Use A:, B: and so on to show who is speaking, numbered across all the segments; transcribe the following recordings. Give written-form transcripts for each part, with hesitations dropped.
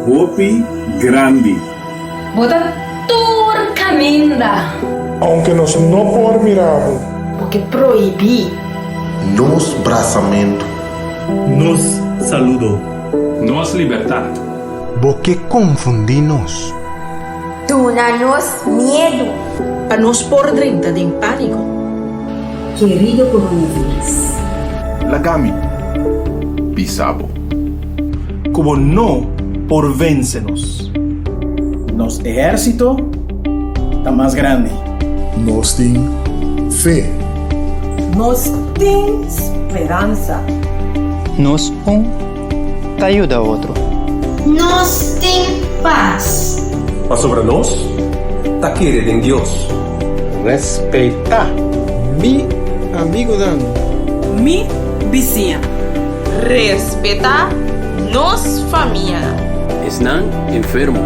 A: hopi grandi.
B: Bo ta tur kaminda.
C: Aunke nos no por mira bo.
D: Bo ke prohibí.
E: Nos brasamentu.
F: Nos saludo.
G: Nos libertat.
H: Bo ke konfundí nos.
I: Duna nos miedu.
J: Pa nos por drenta den pániko.
K: Kerido coronavirus.
L: Laga mi bisa bo.
F: Ku bo no por vense nos.
M: Nos ehérsito ta mas grandi.
C: Nos tin fe.
N: Nos tin speransa.
O: Nos un ta yuda otro.
P: Nos tin pas.
Q: Pasobra nos ta kere den Dios.
R: Respetá.
S: Mi amigunan.
T: Mi bisiña.
U: Respetá nos famianan.
V: Esnan enfermo.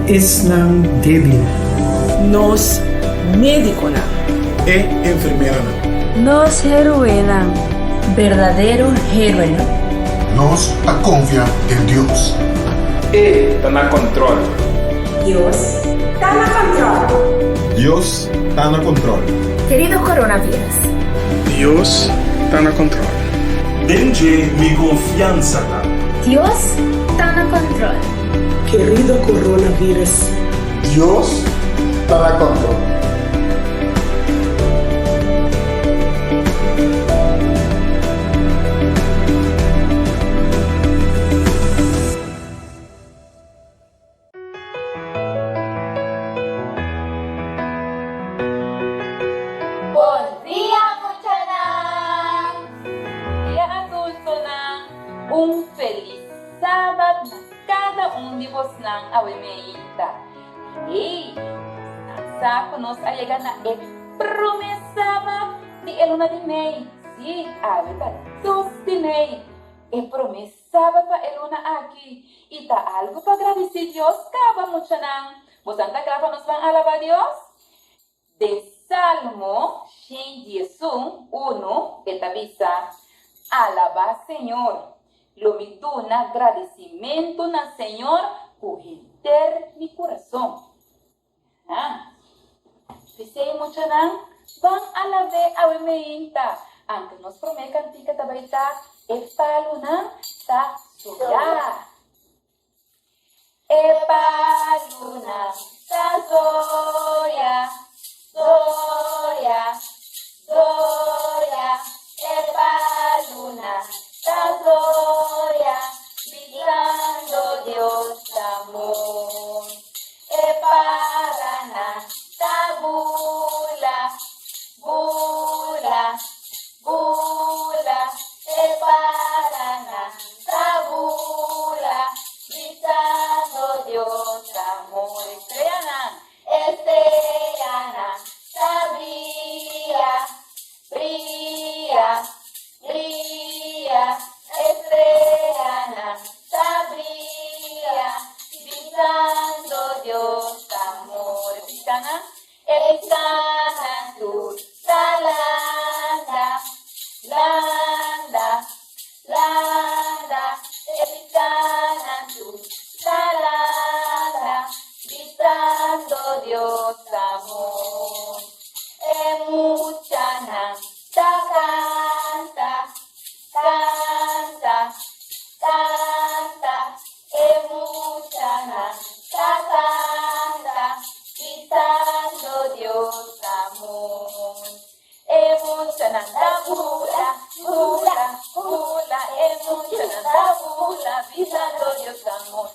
W: Esnan débil.
X: Nos médikonan.
C: E enfermeranan.
Y: Nos héroenan.
K: Berdadero héroenan.
E: Nos ta konfia den Dios.
G: E ta na kòntròl.
I: Dios ta na kòntròl.
L: Dios ta na kòntròl.
I: Kerido coronavirus.
G: Dios ta na kòntròl.
F: Den dje mi konfiansa ta.
I: Dios ta na kòntròl.
X: Kerido coronavirus.
E: Dios ta na kòntròl.
B: Bon dia muchanan! Dia adultonan, un felis sabat na kada un di bosnan awe meinta. Hey, bosnan sa ku nos a yega na e promé sabat di e luna di mei. Sí, awe ta dos di mei, e promé sabat pa e luna aki. I ta algu pa gradisí Dios kaba, muchanan. Bosan ta kla pa nos ban alabá Dios? Den Salmo 111, unu, e ta bisa, Alabá Señor! Lo mi duna gradisimentu na Señor ku henter mi kurason. Aha. P'esei, muchanan, ban alab'é awe meinta. Anto nos promé kantika ta bai ta E palunan ta soya. E palunan ta zoya, zoya, zoya. E palunan ta zoya, bisando Dios ta amor. E paranan ta bula, bula, bula. E paranan ta bula, bisando Dios ta amor. Estreanan, estreanan ta bria, bria, bria. Estreanan ta bria, bisando Dios ta amor. Bisana, e bisanan tur ta landa, landa, landa. E bisanan tur ta landa, bisando Dios ta amor. E muchanan ta kanta, kanta, kanta. E muchanan ta kanta, bisando Dios ta amor. E muchanan ta bula, bula, bula. E muchanan ta bula, bisando Dios ta amor.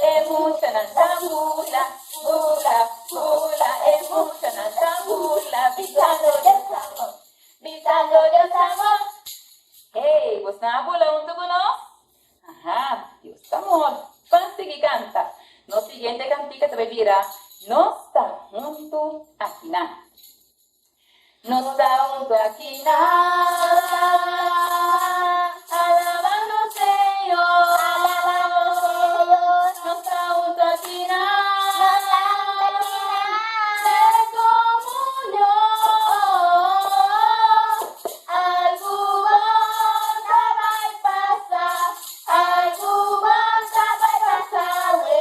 B: E muchanan ta bula, bula, bula. E muchanan ta bula, bisando Dios ta amor. Bisando Dios ta amor. Hey, bosnan a bula huntu ku nos? Aha, Dios ta amor. Ban sigui kanta. Nos siguiente kantika ta bai bira Nos ta huntu akinan. Nos ta huntu akinan, alabando Señor. Nos ta huntu akinan, den komunion. Algu bon ta bai pasa, algu bon ta bai pasa, we.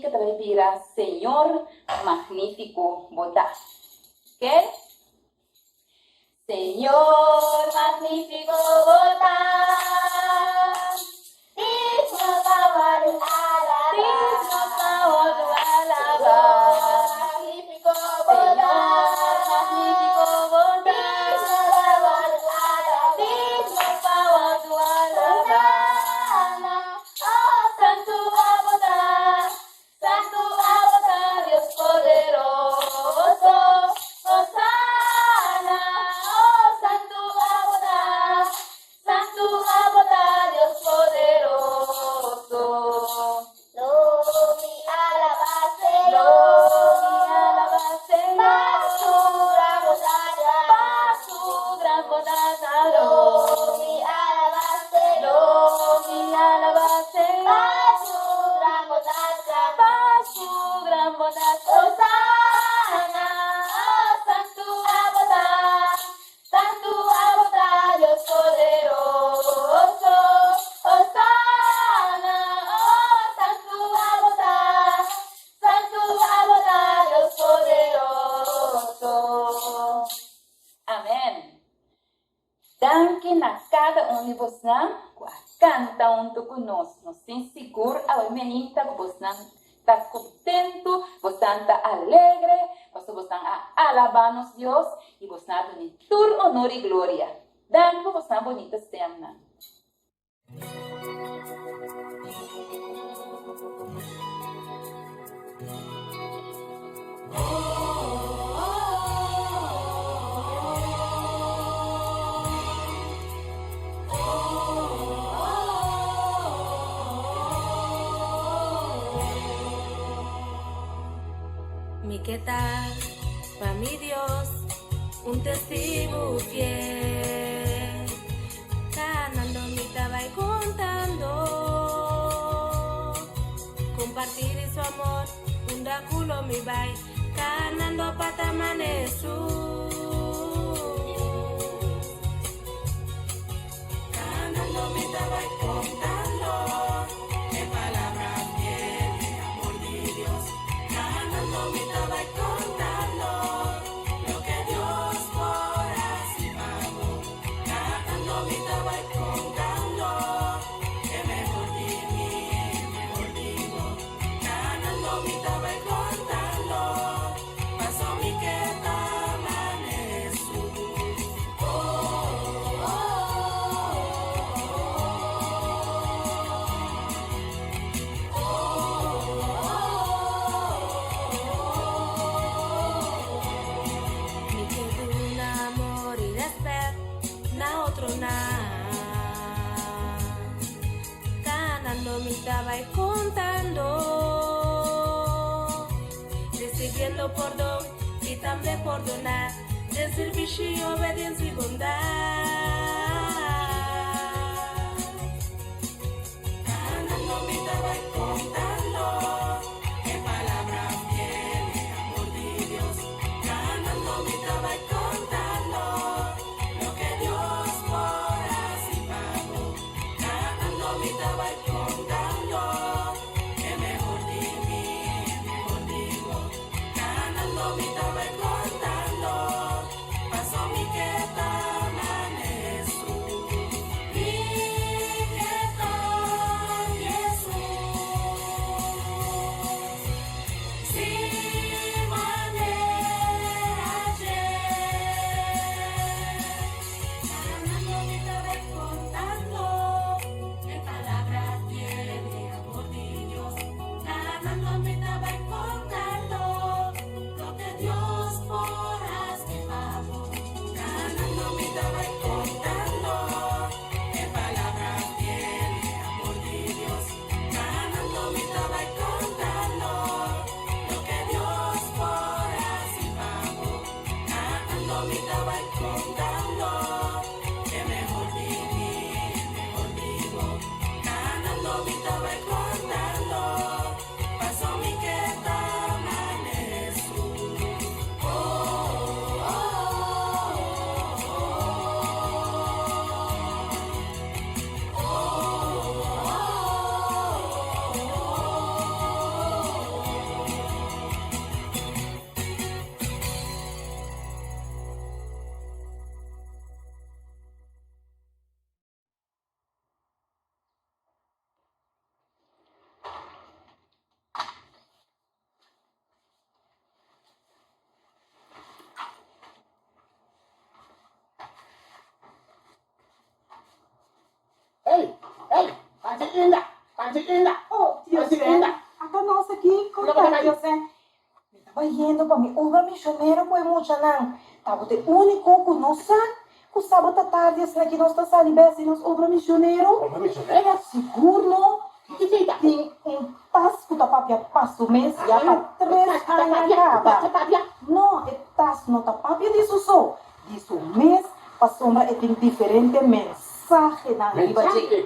B: kantika ta bai bira Señor Magnífiko Bo Ta. Ok? Señor Magnífiko Bo Ta. Digno pa wòrdu alabá. Digno pa wòrdu alabá. Señor Magnífiko Bo Ta. Digno pa wòrdu alabá. Digno pa wòrdu alabá. Oh, santu abo ta, santu abo ta, Dios poderoso. Hosana, oh, santu abo ta, santu abo ta, Dios poderoso. Lo mi alabá Señor. Lo mi alabá Señor. Pa su gran bondat. Pa su gran bondat. Lo mi alabá Señor. Lo mi alabá Señor. Pa su gran bondat. Pa su gran bondat. Hosana, oh, santu abo ta, santu abo ta, Dios poderoso. Hosana, oh, santu abo ta, santu abo ta, Dios poderoso. Amen. Danki na kada un di bosnan ku a kanta huntu ku nos. Nos tin sigur awe meinta ku bosnan ta kontentu, bosnan ta alegre, pasobra bosnan a alabá nos Dios i bosnan a duna tur onor i gloria. Danki pa bosnan bunita stemnan.
Y: Mi ke ta pa mi Dios un testigu fiel. Kanando mi ta bai kontando. Kompartí di su amor unda ku lo mi bai. Kanando pa ta mane Hesus. Kanando mi ta bai kontando. E palabra fiel di amor di Dios. Kanando mi ta bai kontando. Loke Dios por hasi pa bo. Kanando mi ta bai kontando. E mehor di mi, e mehor di bo. Kanando mi ta bai kontando. Paso mi ke ta mane Hesus. Oh, oh, oh. Mi ke duna amor i rèspèt na otronan. Kanando mi ta bai kontando. Risibiendo pordon i tambe pordoná. Den sirbishi, obediensia i bondat. Kanando mi ta bai kontando. E palabra fiel e amor di Dios. Kanando mi ta bai kontando. Loke Dios por hasi pa bo. Kanando mi ta bai kontando. E mehor di mi, e mehor di bo. Kanando mi ta bai kontando. Paso mi ke ta mane Hesus. Mi ke ta Hesus. Si manera dje. Kanando mi ta bai kontando. E palabra fiel e amor di Dios. Kanando mi ta bai kontando. Loke Dios por.
A: Inda, Tanchi Inda.
D: Oh, tio Sen, ata nos aki, kon ta tio Sen? Mi ta bayendo pa mi obra misionero ku e muchanan. Tabata e úniko ku no sa ku saba ta tardi asina ki nos ta sali bes di nos obra misionero.
A: Obra misionero?
D: Sigur no. Tin un tas ku ta papia pa su mes ya pa tres aña kaba. No, e tas no ta papia di su so, di su mes, pasobra e tin diferente mensahenan riba dje.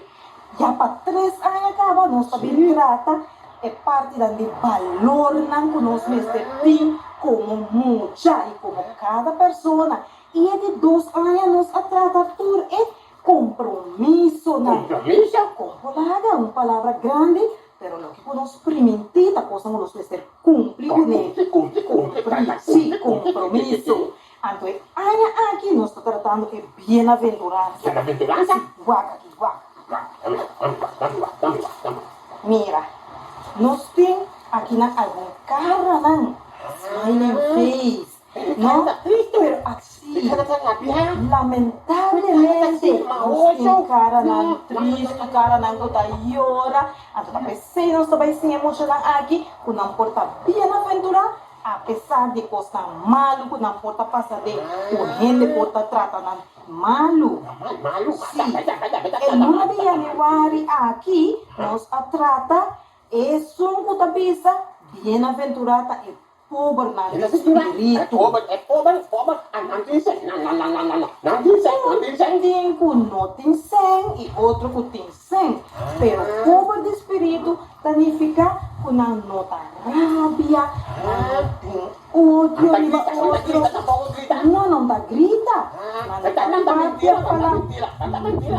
D: Ya pa tres aña kaba nos ta bin trata e partinan di balornan ku nos mester tin komo mucha i komo kada persona. I e di dos aña nos a trata tur e kompromisonan.
A: Kompromiso?
D: Kompolaga, un palabra grandi, pero loke ku nos primintí ta kosnan ku nos mester kumpli kuné.
A: Kumpli, kumpli, kumpli,
D: Sí, kompromiso. Anto e aña aki nos ta tratando e bienaventuransa.
A: Bienaventuransa?
D: Sí, wak aki, wak.
A: Wak, dame wak, dame wak, dame wak, dame wak, dame wak.
D: Mira, nos tin akinan algun karanan, smiling face, no? Pero aki, lamentablemente, nos tin karanan tristu, karanan ku ta yora. Anto ta p'esei nos ta bai siña e muchanan aki ku nan por ta bienaventurá Apesar di kosnan malu ku nan por ta pasa den, ku hende por ta trata nan malu. Sí, e luna di yanüari aki nos a trata esun ku ta bisa, Bienaventurá ta e pobernan di spiritu. Tin ku no tin sèn i otro ku tin sèn, pero pober di spiritu Ta nifiká ku nan no ta rabia, nan no tin odio riba otro. No, nan ta grita. Nan no ta papia palabra,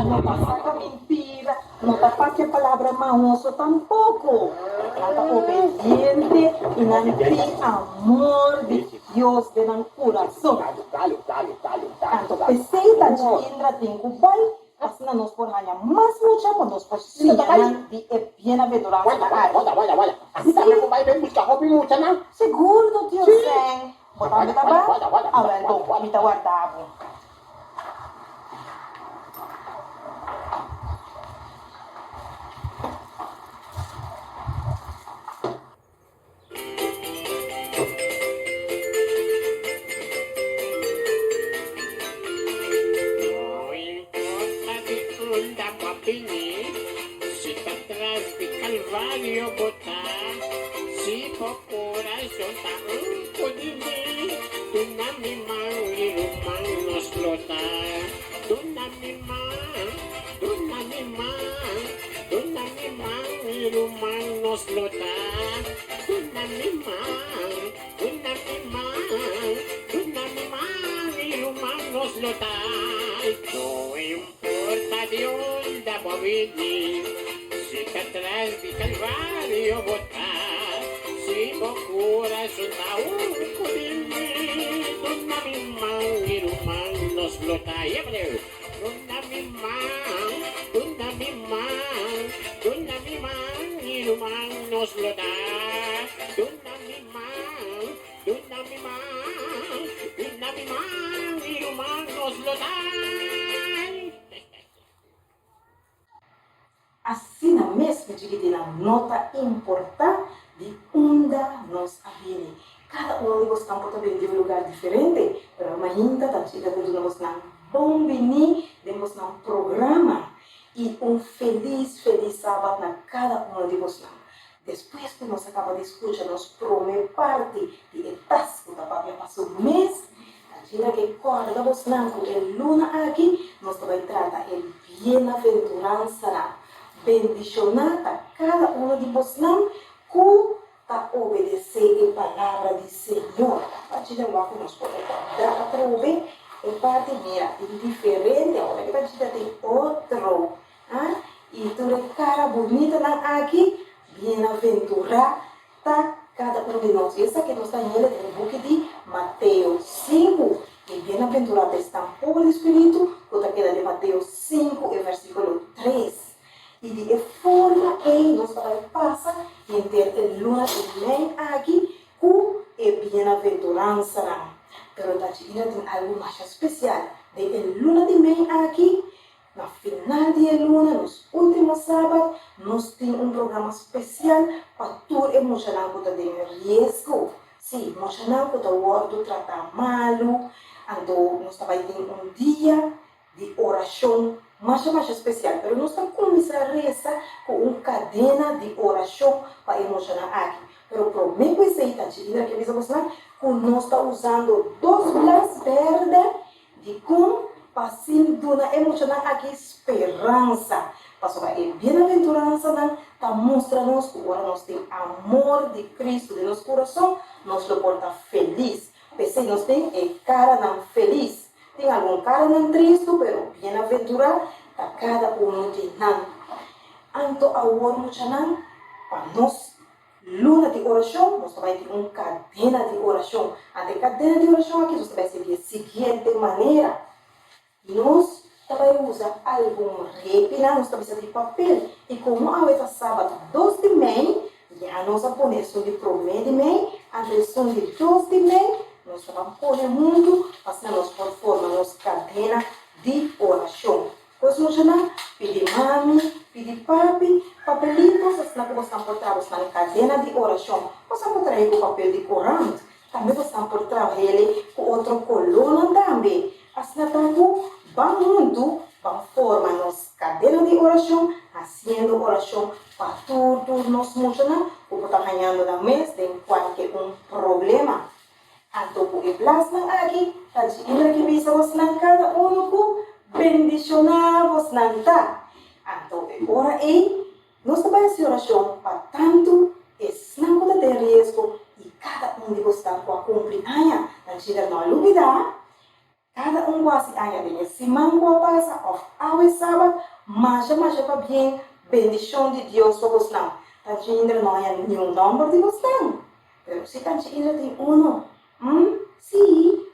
D: no ta saka mintira, no ta papia palabra mahoso tampoko. Nan ta obediente i nan tin amor di Dios den nan kurason. Anto p'esei ta djindra tin ku bai Asina nos por haña mas mucha pa nos por siña nan di e bienaventuransanan aki. Sí. Sigur no tio Seng. Bo tambe ta ba? Awel bon, mi ta warda bo.
A: No importa di unda bo a bini, si ta tras di Calvario bo ta, si bo corazon ta un cu di mi, duna mi man y ruman nos lo ta. Duna mi man, duna mi man. Duna mi man, mi ruman, nos lo ta. Duna mi man, duna mi man, duna mi man, mi ruman, nos lo ta. No importa di unda bo bini, si ta tras di Calvario bo ta, si bo curason ta un cu di mi, duna mi man, mi ruman, nos lo ta. Duna mi man, duna mi man, duna mi man, mi ruman nos lo da. Duna mi man, duna mi man, duna mi man, mi ruman nos lo da.
D: Asina mes mi chikitinnan no ta importá di unda nos a bini. Kada un di bosnan por ta bini di un lugar diferente, pero mainta ta chika ta duna bosnan bon bini den bosnan programa i un felis felis sabat na kada uno di bosnan. Despues ku nos a kaba di skucha nos promé parti di e tas ku ta papia pa su mes, ta djina ke kòrda bosnan ku e luna aki nos ta bai trata e bienaventuransanan. Bendishoná ta kada uno di bosnan ku ta obedesé e palabra di Señor. Ta djina wak ku nos por rekòrdá atrobe e parti, mira, tin diferente, ora ke ta djina tin otro. Ah, i tur e kara bunitonan aki, bienaventurá ta kada un di nos. I esaki nos ta hende den e buki di Mateo sinku. I bienaventurá ta esnan pober di spiritu, ku ta keda den Mateo sinku e versíkulo tres. I di e forma ei nos ta bai pasa henter e luna di mei aki ku e bienaventuransanan. Pero ta chiquina tin algu masha spesial den e luna di mei aki. Na final di e luna, nos último sabat, nos tin un programa spesial pa tur e muchanan ku ta den riesgo. Sí, muchanan ku ta wòrdu tratá malu. Anto nos ta bai tin un dia di orashon masha masha spesial. Pero nos ta kuminsá resa ku un kadena di orashon pa e muchanan aki. Pero promé ku esei ta djina ke bisa bosnan ku nos ta usando dos blas bèrdè Dikon pa sin duna e muchanan aki speransa? Pasobra e bienaventuransanan ta mustra nos ku ora nos tin amor di Kristu den nos kurason, nos lo por ta felis. P'esei nos tin e karanan felis. Tin algun karanan tristu, pero bienaventurá ta kada unu di nan. Anto awor, muchanan, pa nos Luna di orashon, nos ta bai tin un kadena di orashon. Ante e kadena di orashon aki nos ta bai sigui e siguiente manera. Nos ta bai usa algun repinan, nos ta bisa di papel, i komo awe ta sabat dos di mei, ya nos a pone esun di promé di mei, anto esun di dos di mei, nos ta ban pone huntu pa asina nos por forma nos kadena di orashon. Pues muchanan, pidi mami, pidi papi, papelitos asina ku bosnan por traha bosnan kadena di orashon. Bosnan por traha ku papel di korant. Tambe bosnan por trah'ele ku otro kolónan tambe. Asina ta ku ban huntu ban forma nos kadena di orashon, hasiendo orashon pa tur tur nos muchanan ku por ta hañando nan mes den kualke un problema. Anto ku e blasnan aki ta djina ki bisa bosnan kada unu ku bendishoná bosnan ta. Anto e ora ei nos ta bai hasi orashon pa tantu esnan ku ta den riesgo i kada un di bosnan ku a kumpli aña. Nan djina no a lubidá kada un ku a hasi aña den e siman ku a pasa òf awe sabat. Masha masha pabien bendishon di Dios pa bosnan. Ta djindra no haña niun nòmber di bosnan. Pero si Tanchi Indra tin uno? Hm? Sí,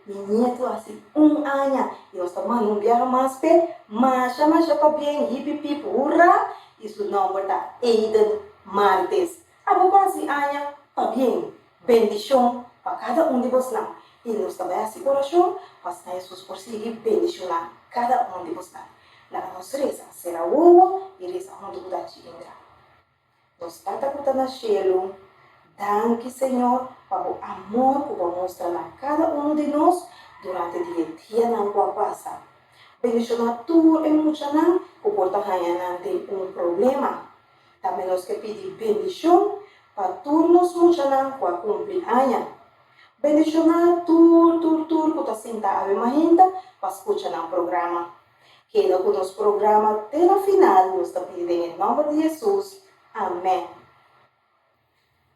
D: mi nietu hasi un aña i nos ta manda un biaha mas p'e. Masha masha pabien, hipi pip hurra! I su nòmber ta Aiden Martes. Abo ku hasi aña, pabien! Bendishon pa kada un di bosnan. I nos ta bai hasi orashon pa asina Hesus por sigui bendishoná kada un di bosnan. Laga nos resa, sera wowo i resa huntu ku Tanchi Indra. Nos Tata ku ta na shelu, danki Señor pa bo amor ku bo a mustra na kada unu di nos durante di e dianan ku a pasa. Bendishoná tur e muchanan ku por ta haña nan den un problema. Tambe nos ke pidi bendishon pa tur nos muchanan ku a kumpli aña. Bendishoná tur tur tur ku ta sinta awe mahinta pa skucha nan programa. Keda ku nos programa te na final nos ta pidi den e nomber di Hesus, amen.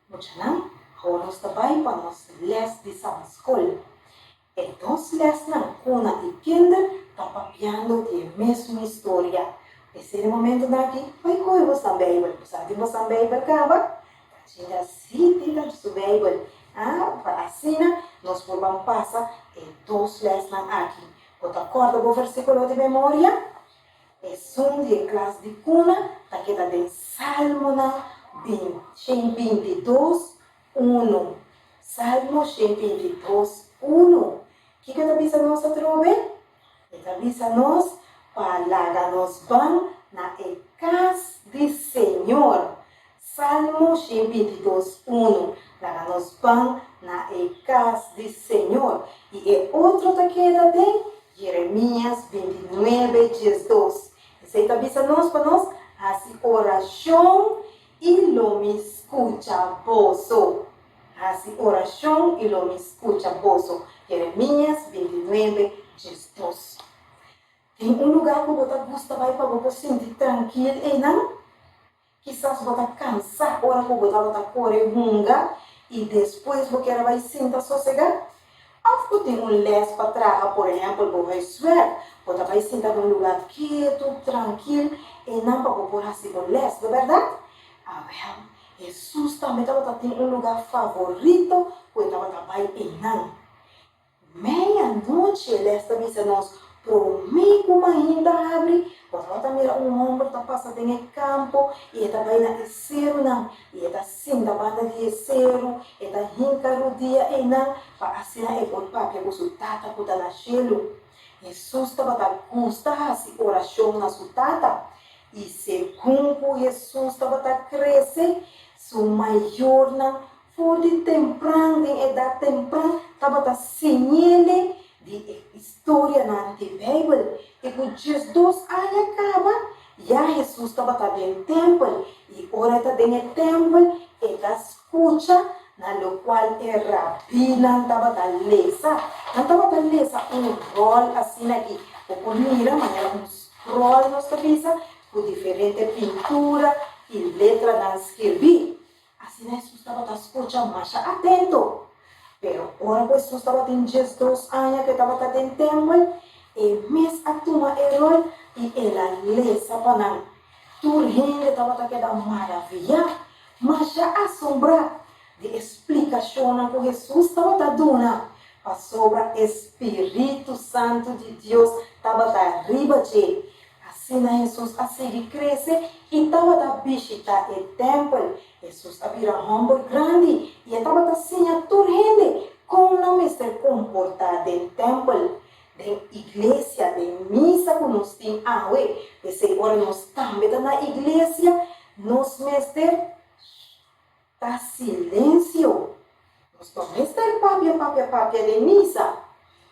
D: Muchanan, awor nos ta bai pa nos les di Sabatskol. E dos lesnan, Kuna i Kinder, ta papiando di e mesun historia. P'esei den momentunan aki, bai kohe bosan Beibel. Bo sa tin bosan Beibel kaba? Ta chinga si tin tantu su Beibel. Ah, pa asina nos por ban pasa e dos lesnan aki. Bo ta kòrda bo versíkulo di memoria? Esun di e klas di kuna ta keda den Salmonan 122, unu. Salmo 122, unu. Kiko e ta bisa nos atrobe? E ta bisa nos pa laga nos ban na e kas di Señor. Salmo 122, unu, Laga nos ban na e kas di Señor. I e otro ta keda den Jeremias 29, 12. Esei ta bisa nos pa nos hasi orashon i lo mi skucha boso. Hasi orashon i lo mi skucha boso. Jeremias 29, 12. Tin un lugá ku bo ta gusta bai pa bo por sinti trankil einan? Kisas bo ta kansá ora ku bo tabata kore hunga i despues bo kier a bai sinta sosegá. Òf bo tin un lès pa traha, por ehèmpel bo huiswèrk, bo ta bai sinta na un lugá ketu, trankil, einan pa bo por hasi bo lès, no bèrdat? Awèl, Hesus tambe tabata tin un lugá favorito ku e tabata bai einan. Meianochi les ta bisa nos, Promé ku mainta habri, bo tabata mira un hòmber ta pasa den e kampo i e ta bai na e serunan, i e ta sinta banda di e seru, e ta hinka rudia einan pa asina e por papia ku su Tata ku ta na shelu. Hesus tabata gusta hasi orashon na su Tata. I segun ku Hesus tabata krese, su mayornan for di tempran, den edat tempran, tabata siñ'ele di e istorianan di Beibel. I ku diesdos aña kaba, ya Hesus tabata den tèmpel. I ora e ta den e tèmpel, e ta Skucha na lokual e rabínan tabata lesa. Nan tabata lesa un ròl asina aki. Bo por mira manera un skròl nos ta bisa, ku diferente pintura i letranan skirbí. Asina Hesus tabata skucha masha atento. Pero ora ku Hesus tabatin diesdos aña ku e tabata den tèmpel, e mes a tuma e ròl i el a lesa pa nan. Tur hende tabata keda maraviyá, masha asombrá di e splikashonnan ku Hesus tabata duna, pasobra e spiritu santu di Dios tabata riba dje. Asina Hesus a sigui krese i tabata bishitá e tèmpel. Hesus a bira hòmber grandi i e tabata siña tur hende kon nan mester komportá den tèmpel. Den iglesia, den misa ku nos tin awe. P'esei ora nos tambe ta na iglesia, nos mester ta silensio. Nos no mester papia, papia, papia den misa.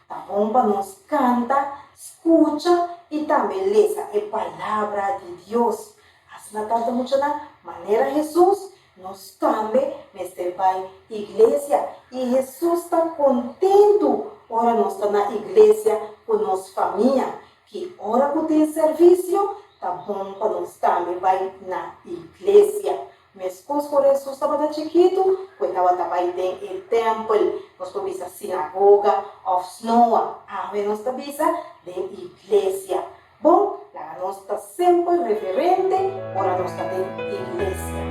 D: Ta bon pa nos kanta, skucha i tambe lesa e Palabra di Dios. Asina tantu muchanan, manera Hesus, nos tambe mester bai iglesia. I Hesus ta kontentu ora nos ta na iglesia ku nos famia. Ki ora ku tin servisio, ta bon pa nos tambe bai na iglesia. Meskos ku ora Hesus tabata chikitu, ku e tabata bai den e tèmpel, nos por bisa sinagoga òf snoa, awe nos ta bisa den iglesia. Bon, laga nos ta semper reverente ora nos ta den iglesia.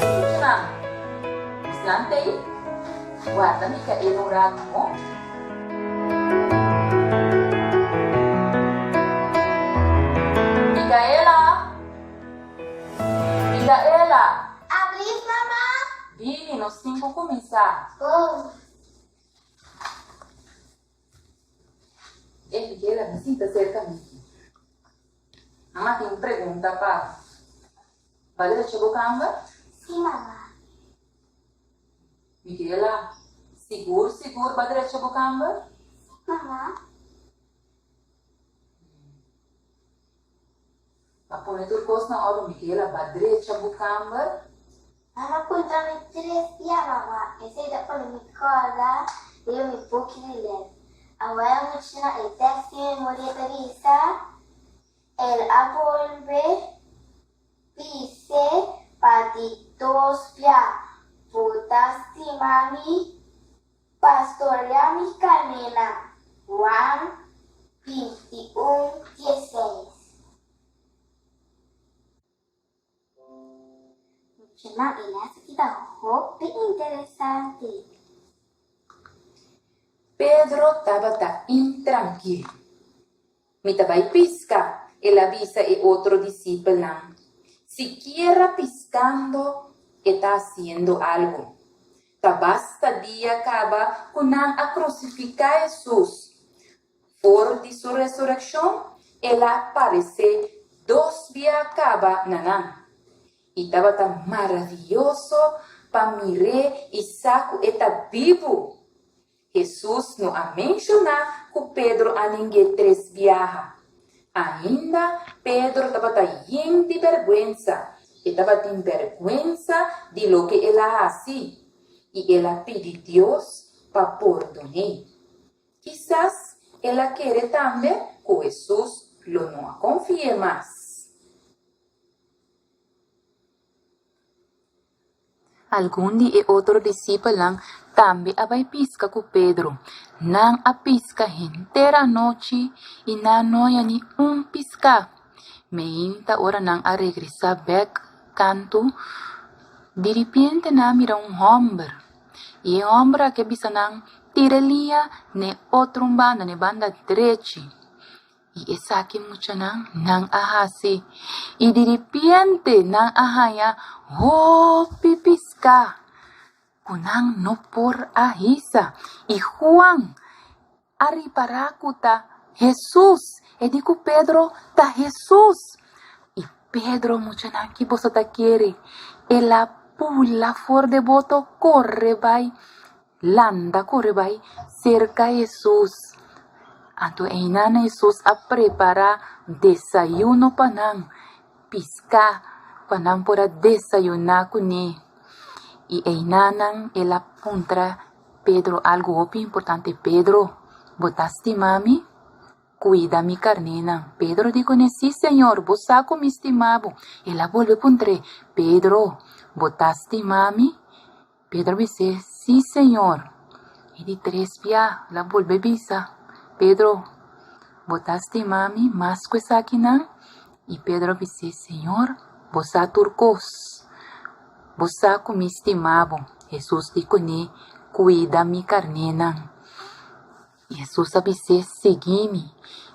B: Muchanan, busnan t'ei? Warda Mikael un ratu, bon? Mikaela! Micaela!
H: Abris, mama!
B: Bini, nos tin ku kuminsá.
H: Bon.
B: E, Micaela, bin sinta serka mi. Mama tin un pregunta pa bo. Bale ta chebo kamber?
H: Sí, mama.
B: Micaela, sigur sigur ba drecha bo kamber?
H: Sí, mama.
B: Pa pone tur kos na òrdu Miguel a ba drecha bo kamber.
H: Mama puntra mi tres bia mama esei ta pone mi kòrda riba mi buki di lès. Awor muchanan e tèks di memoria ta bisa, El a bolbe bis'é pa di dos bia, Bo ta stima mi? Pastorea mi karnénan, Juan 21, 16. Muchanan e les aki ta hopi interesante.
B: Pedro tabata intrankil. Mi ta bai piska, el a bisa e otro disipelnan. Sikiera piskando e ta hasiendo algu. Ta basta dia kaba ku nan a krusifiká Hesus. For di su resurekshon el a paresé dos bia kaba na nan. I tabata maravioso pa mir'é i sa ku e ta bibu! Hesus no a menshoná ku Pedro a neng'é tres biaha. Ainda Pedro tabata yen di bèrgwensa, e tabatin bèrgwensa di loke el a hasi, i el a pidi Dios pa pordon'é. Kisas el a kere tambe ku Hesus lo no a konfi'é mas. Algun di e otro disipelnan tambe a bai piska ku Pedro. Nan a piska henter anochi i nan no haña ni un piská. Meinta ora nan a regresá bèk kantu, diripiente nan a mira un hòmber. I e hòmber aki a bisa nan, Tira e liña n'e otro un banda, n'e banda drechi. I esaki muchanan nan a hasi. I diripiente nan a haña hopi piská ku nan no por a hisa. I Juan a ripará ku ta Hesus. E di ku Pedro, Ta Hesus! I Pedro, Muchanan, ki boso ta kere? El a bula for de boto kore bai Landa kore bai serka Hesus. Anto einan Hesus a prepará desayuno pa nan, piská pa nan por a desayuná kuné. I einanan el a puntra Pedro algu hopi importante, Pedro, bo ta stima mi? Kuida mi karnénan. Pedro di kuné, Sí, Señor, bo sa ku mi stima bo. El a bolbe puntr'é, Pedro, bo ta stima mi? Pedro bis'é, Sí, Señor. I di tres bia el a bolbe bisa, Pedro, bo ta stima mi mas ku esakinan? I Pedro a bis'é, Señor, bo sa tur kos. Bo sa ku mi stima bo. Hesus di kuné, Kuida mi karnénan. Hesus a bis'é, Sigui mi.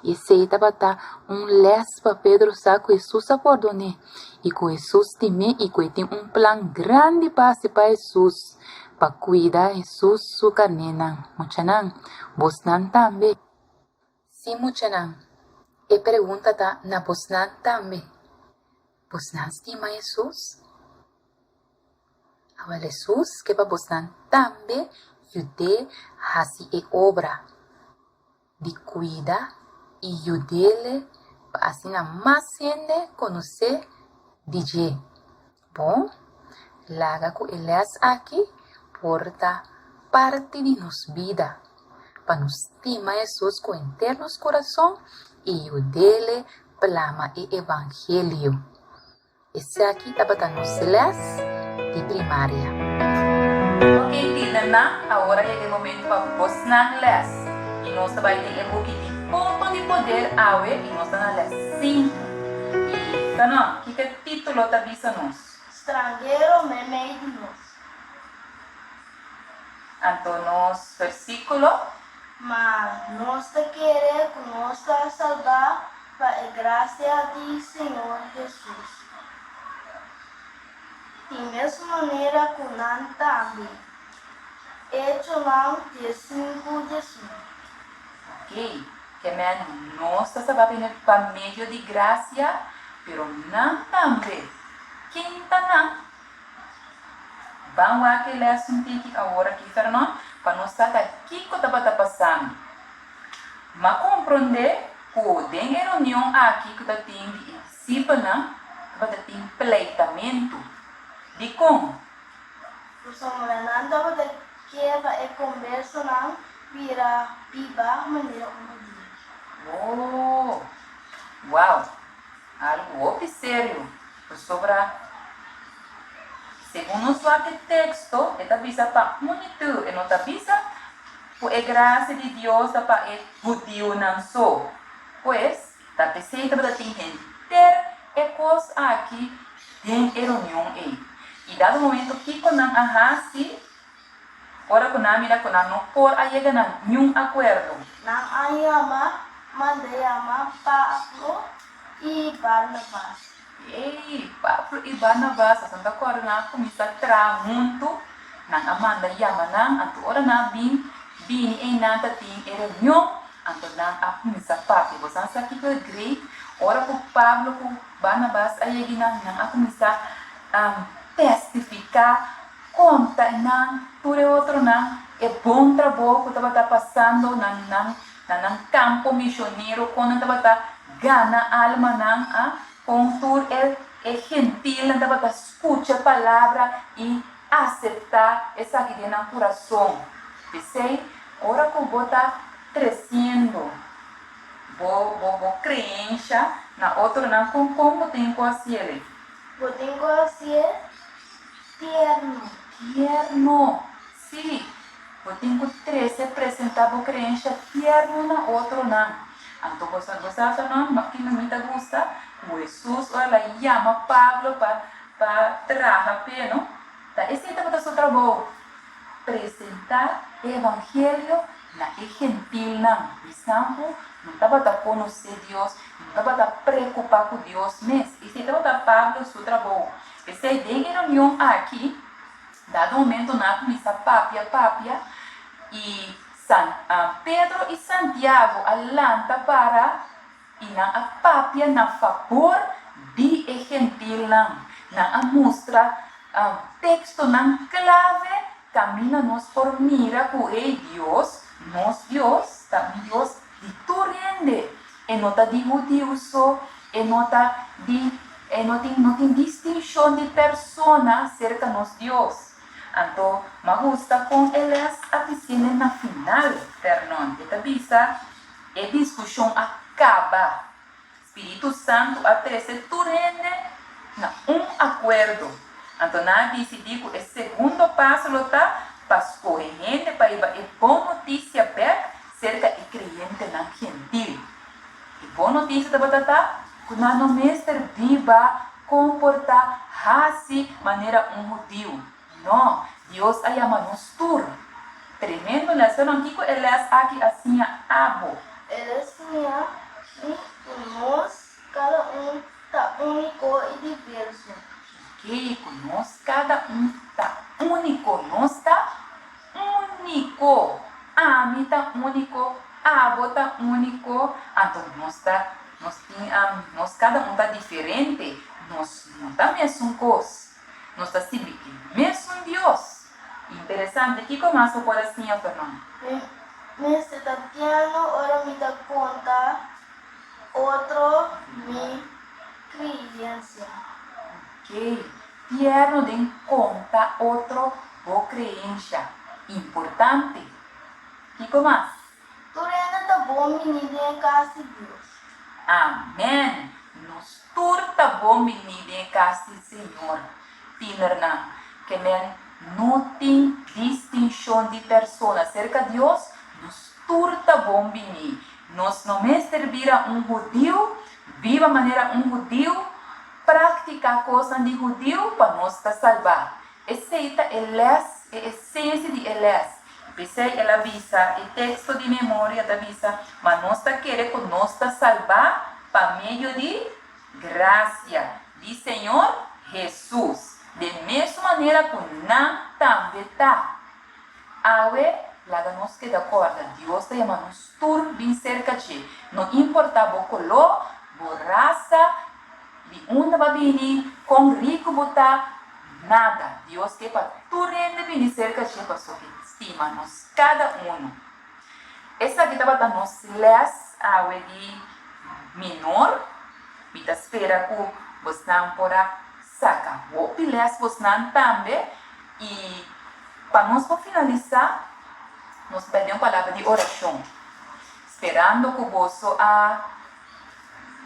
B: I esei tabata un lès pa Pedro sa ku Hesus a pordon'é i ku Hesus stim'é i ku e tin un plan grandi pa hasi pa Hesus, pa kuida Hesus su karnénan. Muchanan, bosnan tambe. Sí, muchanan, e pregunta ta na bosnan tambe. Bosnan stima Hesus? Awel Hesus ke pa bosnan tambe yud'é hasi e obra di kuida i yud'é pa asina mas hende konosé di dje. Bon, laga ku e lès aki por ta parti di nos bida, pa nos stima Hesus ku henter nos kurason i yud'é plama e evangelio. Esaki tabata nos les di primaria. Ok tienernan, awor a yega e momento pa bosnan les. I nos ta bai den e buki di Punto di Poder awe i nos ta na les sinku. I Kanon, kiko e titulo ta bisa nos?
H: Stranhero meimei di nos.
B: Anto nos versikulo?
H: Ma nos ta kere ku nos ta salbá pa e grasia di Señor Hesus, di mes manera ku nan tambe. Echonan diesinku diesun.
B: Ok, ke men nos ta salbá pa medio di grasia, pero nan tambe. Ken ta nan? Ban wak e les un tiki awor aki, Fernon, pa nos sa ta kiko tabata pasando. M'a komprondé ku den e reunion aki ku ta tin di e disipelnan tabata tin pleitamentu. Dikon?
H: Pasobra nan tabata ke pa e kombersonan bira biba manera un hudiu.
B: Oh! Wow! Algu hopi serio, pasobra segun nos wak e teksto, e ta bisa pa un i tur, e no ta bisa ku e grasia di Dios ta pa e hudiunan so. Pues, ta p'esei tabata tin henter e kos aki den e reunion ei. I dado momento kiko nan a hasi Ora ku nan a mira ku nan no por a yega na niun akuerdo.
H: Nan a yama, manda yama Pablo i Barnabas.
B: Ey, Pablo i Barnabas a santa kòrda nan a kuminsá traha huntu. Nan a manda yama nan, anto ora nan a bin bini einan ta tin e reunion, anto nan a kuminsá papia. Bo sa sa kiko e great? Ora ku Pablo ku Barnabas a yega einan, nan a kuminsá testifiká Konta nan tur e otronan e bon trabou ku tabata pasando na nan na nan kampo mishonero, kon nan tabata gana almanan, a kon tur e e gentilnan tabata skucha palabra i aseptá esaki den nan kurason. P'esei, ora ku bo ta kresiendo bo bo bo kreensha na otronan, kon kon bo tin ku hasiel?
H: Bo tin ku hasié Tierno.
B: Tierno. Sí, bo tin ku trese presentá bo kreensha tierno na otronan. Anto bo sa, bo sa ta no, kiko mi ta gusta? Ku Hesus ora el a yama Pablo pa pa traha p'e, no? Ta esei tabata su trabou, presentá e evangelio na e gentilnan, bisnan ku. No tabata konosé Dios, no tabata preokupá ku Dios mes. Esei tabata Pablo su trabou. P'esei den e reunion aki, dado momento nan a kuminsá papia papia i San Pedro i Santiago a lanta para i nan a papia na fabor di e gentilnan. Nan a mustra tekstonan klave kaminda nos por mira ku e Dios, nos Dios, ta un Dios di tur hende. E no ta di hudiu so, e no ta di, e no tin, no tin distinshon di persona serka nos Dios. Anto, m'a gusta kon e les a bis'é na final, Vernon. E ta bisa, E diskushon a kaba. Spiritu Santu a trese tur hende na un akuerdo. Anto nan a disidí ku e segundo paso lo ta pa skohe hende pa hiba e bon notisia bèk serka e kreyentenan gentil. E bon notisia tabata ta ku nan no mester biba, komportá, hasi manera un hudiu. No, Dios a yama nos tur. Tremendo les, pero kiko e les aki a siña abo?
H: El a siña mi ku nos kada un ta úniko i diverso.
B: Oke, ku nos kada un ta úniko. Nos ta úniko. Ami ta úniko, abo ta úniko, anto nos ta, nos tin, nos kada un ta diferente. Nos no ta mesun kos. Nos ta sirbi e mesun Dios. Interesante, kiko mas bo por a siña, Fernando?
H: Mi mester ta tierno ora mi ta konta otro mi kreensia.
B: Oke, tierno den konta otro bo kreensia. Importante. Kiko mas?
H: Tur hende ta bon bini den e kas di Dios.
B: Amen! Nos tur ta bon bini den e kas di Señor. Tienernan, ke men no tin distinshon di persona serka Dios, nos tur ta bon bini. Nos no mester bira un hudiu, biba manera un hudiu, praktiká kosnan di hudiu pa nos ta salbá. Esei ta e lès, e esensia di e lès. P'esei el a bisa, e teksto di memoria ta bisa, Ma nos ta kere ku nos ta salbá pa medio di grasia di Señor Hesus, den mesun manera ku nan tambe ta. Awe, laga nos keda kòrda, Dios ta yama nos tur bin serka dje, no importá bo koló, bo rasa, Di unda bo a bini, kon riku bo ta, nada. Dios ke pa tur hende bini serka dje pasobra e stima nos kada unu. Esaki tabata nos les awe di minor. Mi ta spera ku bosnan por a saka hopi les bosnan tambe. I pa nos por finalisá, nos ta bai den un palabra di orashon, sperando ku boso a.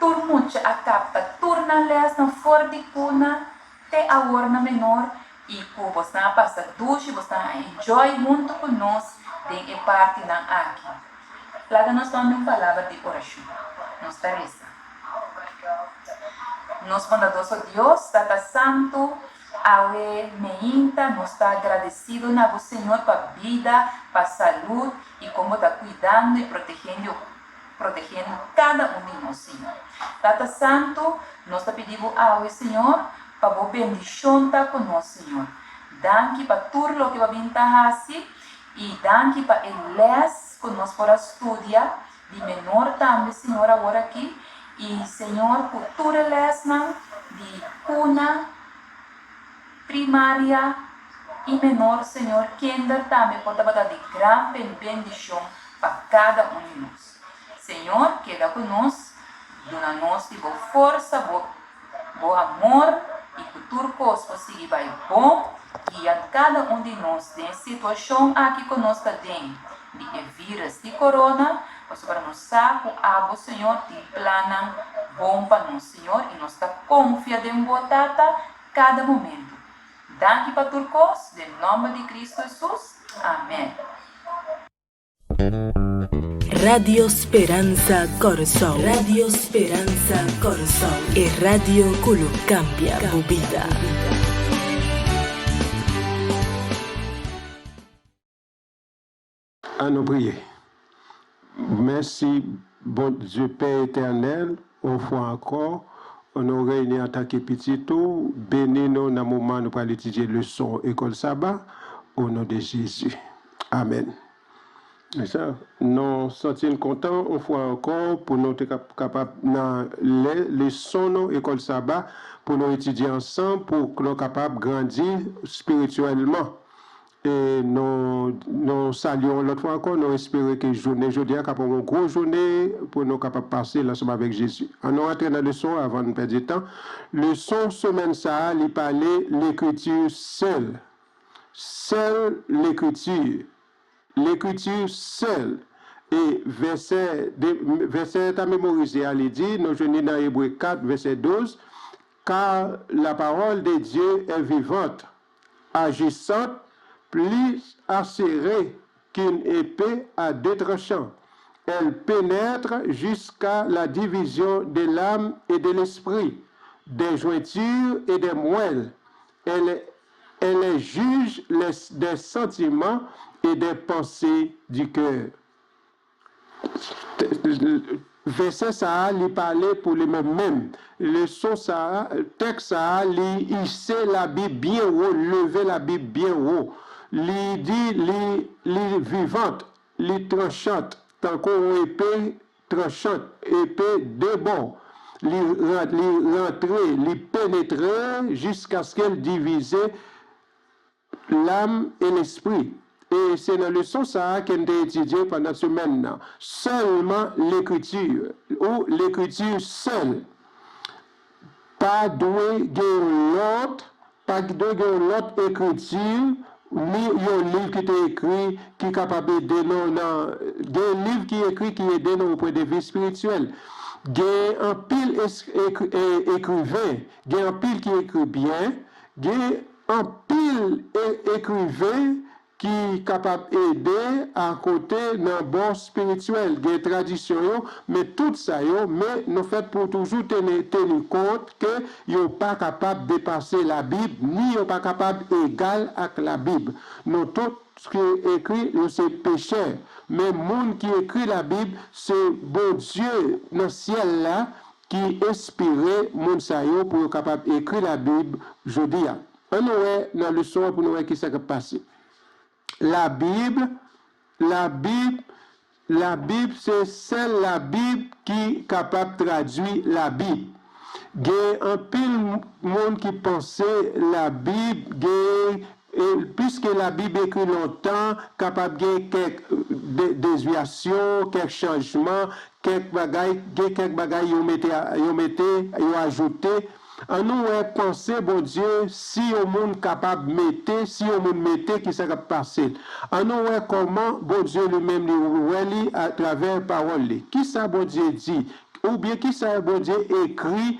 B: Tur mucha a kapta tur nan lèsnan for di kuna te awor na menor i ku bosnan a pasa dushi, bosnan a enjoy huntu ku nos den e partinan aki. Laga nos tuma un palabra di orashon. Nos ta resa. Nos bondadoso Dios, Tata Santu, awe meinta nos ta agradesido na bo Señor pa bida, pa salud i kon bo ta kuidando i protegendio protegiendo kada un di nos, Señor. Tata Santu, nos ta pidi Bo awe, Señor, pa Bo bendishon ta ku nos, Señor. Danki pa tur loke Bo a bin ta hasi i danki pa e lès ku nos por a studia di menor tambe, Señor, awor aki. I, Señor, ku tur e lèsnan di kuna, primaria i menor, Señor, kinder tambe por tabata di gran bendishon pa kada un di nos. Señor, keda ku nos, duna nos di bo forsa, bo bo amor i ku tur kos por sigui bai bon, guia kada un di nos den e situashon aki ku nos ta den di e virus di corona, pasobra nos sa ku abo, Señor, tin plannan bon pa nos, Señor, i nos ta konfia den bo, Tata, kada momento. Danki pa tur kos, den nòmber di Kristu Hesus, amèn.
Y: Radio Speransa Kòrsou Radio Speransa Kòrsou, e radio ku lo kambia bo bida.
J: An nou priye. Mèsi. Bondye Pè Etènèl, on fwa ankò, nou reyini antanke pitit ou, beni nou nan moman nou pral etidye leson Ekòl Saba, o non de Jezi. Amèn. Nou santi n kontan on fwa ankò pou nou te kapab nan lè leson nou Ekòl Saba pou nou etidye ansanm pou nou kapab grandi espirityèlman. E nou nou salye w on lòt fwa ankò, nou espere ke jounen jodi a kapab on gwo jounen pou nou kapab pase l ansanm avèk Jezi. An nou antre nan leson an avan n pèdi tan. Leson semèn sa a li pale Lekriti sèl. Sèl Lekriti. Lekriti sèl. E vèsè de vèsè ta memorize a li di, nou jwenn li nan Ebre 4 vèsè 12, Car la parole de Dieu est vivante, agissante, plus acérée qu'une épée à deux tranchants. Elle pénètre jusqu'à la division de l'âme et de l'esprit, des jointures et des moelles. Elle Elle est juge des sentiments et des pensées du cœur. Vèsè sa a li pale pou li menm menm. Leson sa a, tèks sa a li ise Labib byen wo, leve Labib byen wo. Li di li li vivant, li tranchant tankou yon epe tranchant, epe de bò. Li li rantre, li penetre jiskaske l divize lam e lespri. E se nan leson sa a ke n te etidye pandan semèn nan. Sèlman Lekriti, ou Lekriti sèl. Pa dwe gen yon lòt, pa dwe gen yon lòt ekriti, ni yon liv ki te ekri ki kapab ede nou nan, gen liv ki ekri ki ede nou opwendevi espirityèl. Gen anpil ekriven, gen anpil ki ekri byen, gen anpil ekriven ki kapab ede akote nan bò spirityèl, gen tradisyon yo, men tout sa yo, men nou fèt pou toujou teni teni kont ke yo pa kapab depase labib, ni yo pa kapab egal ak labib. Nou tout ki ekri yo se pechè, men moun ki ekri labib se Bondye nan syèl la ki enspire moun sa yo pou yo kapab ekri labib jodi a. An nou wè nan leson an pou nou wè kisa kap pase. Labib, labib, labib se sèl labib ki kapab tradwi labib. Gen anpil moun ki panse labib gen piske labib ekri lontan kapab gen kèk dezyasyon, kèk chanjman, kèk bagay, gen kèk bagay yo mete yo mete, yo ajoute. An nou wè panse Bondye si yon moun kapab mete si yon moun mete kisa kap pase an nou wè kòman Bondye li menm li wè li atravè pawòl li kisa Bondye di oubyen kisa Bondye ekri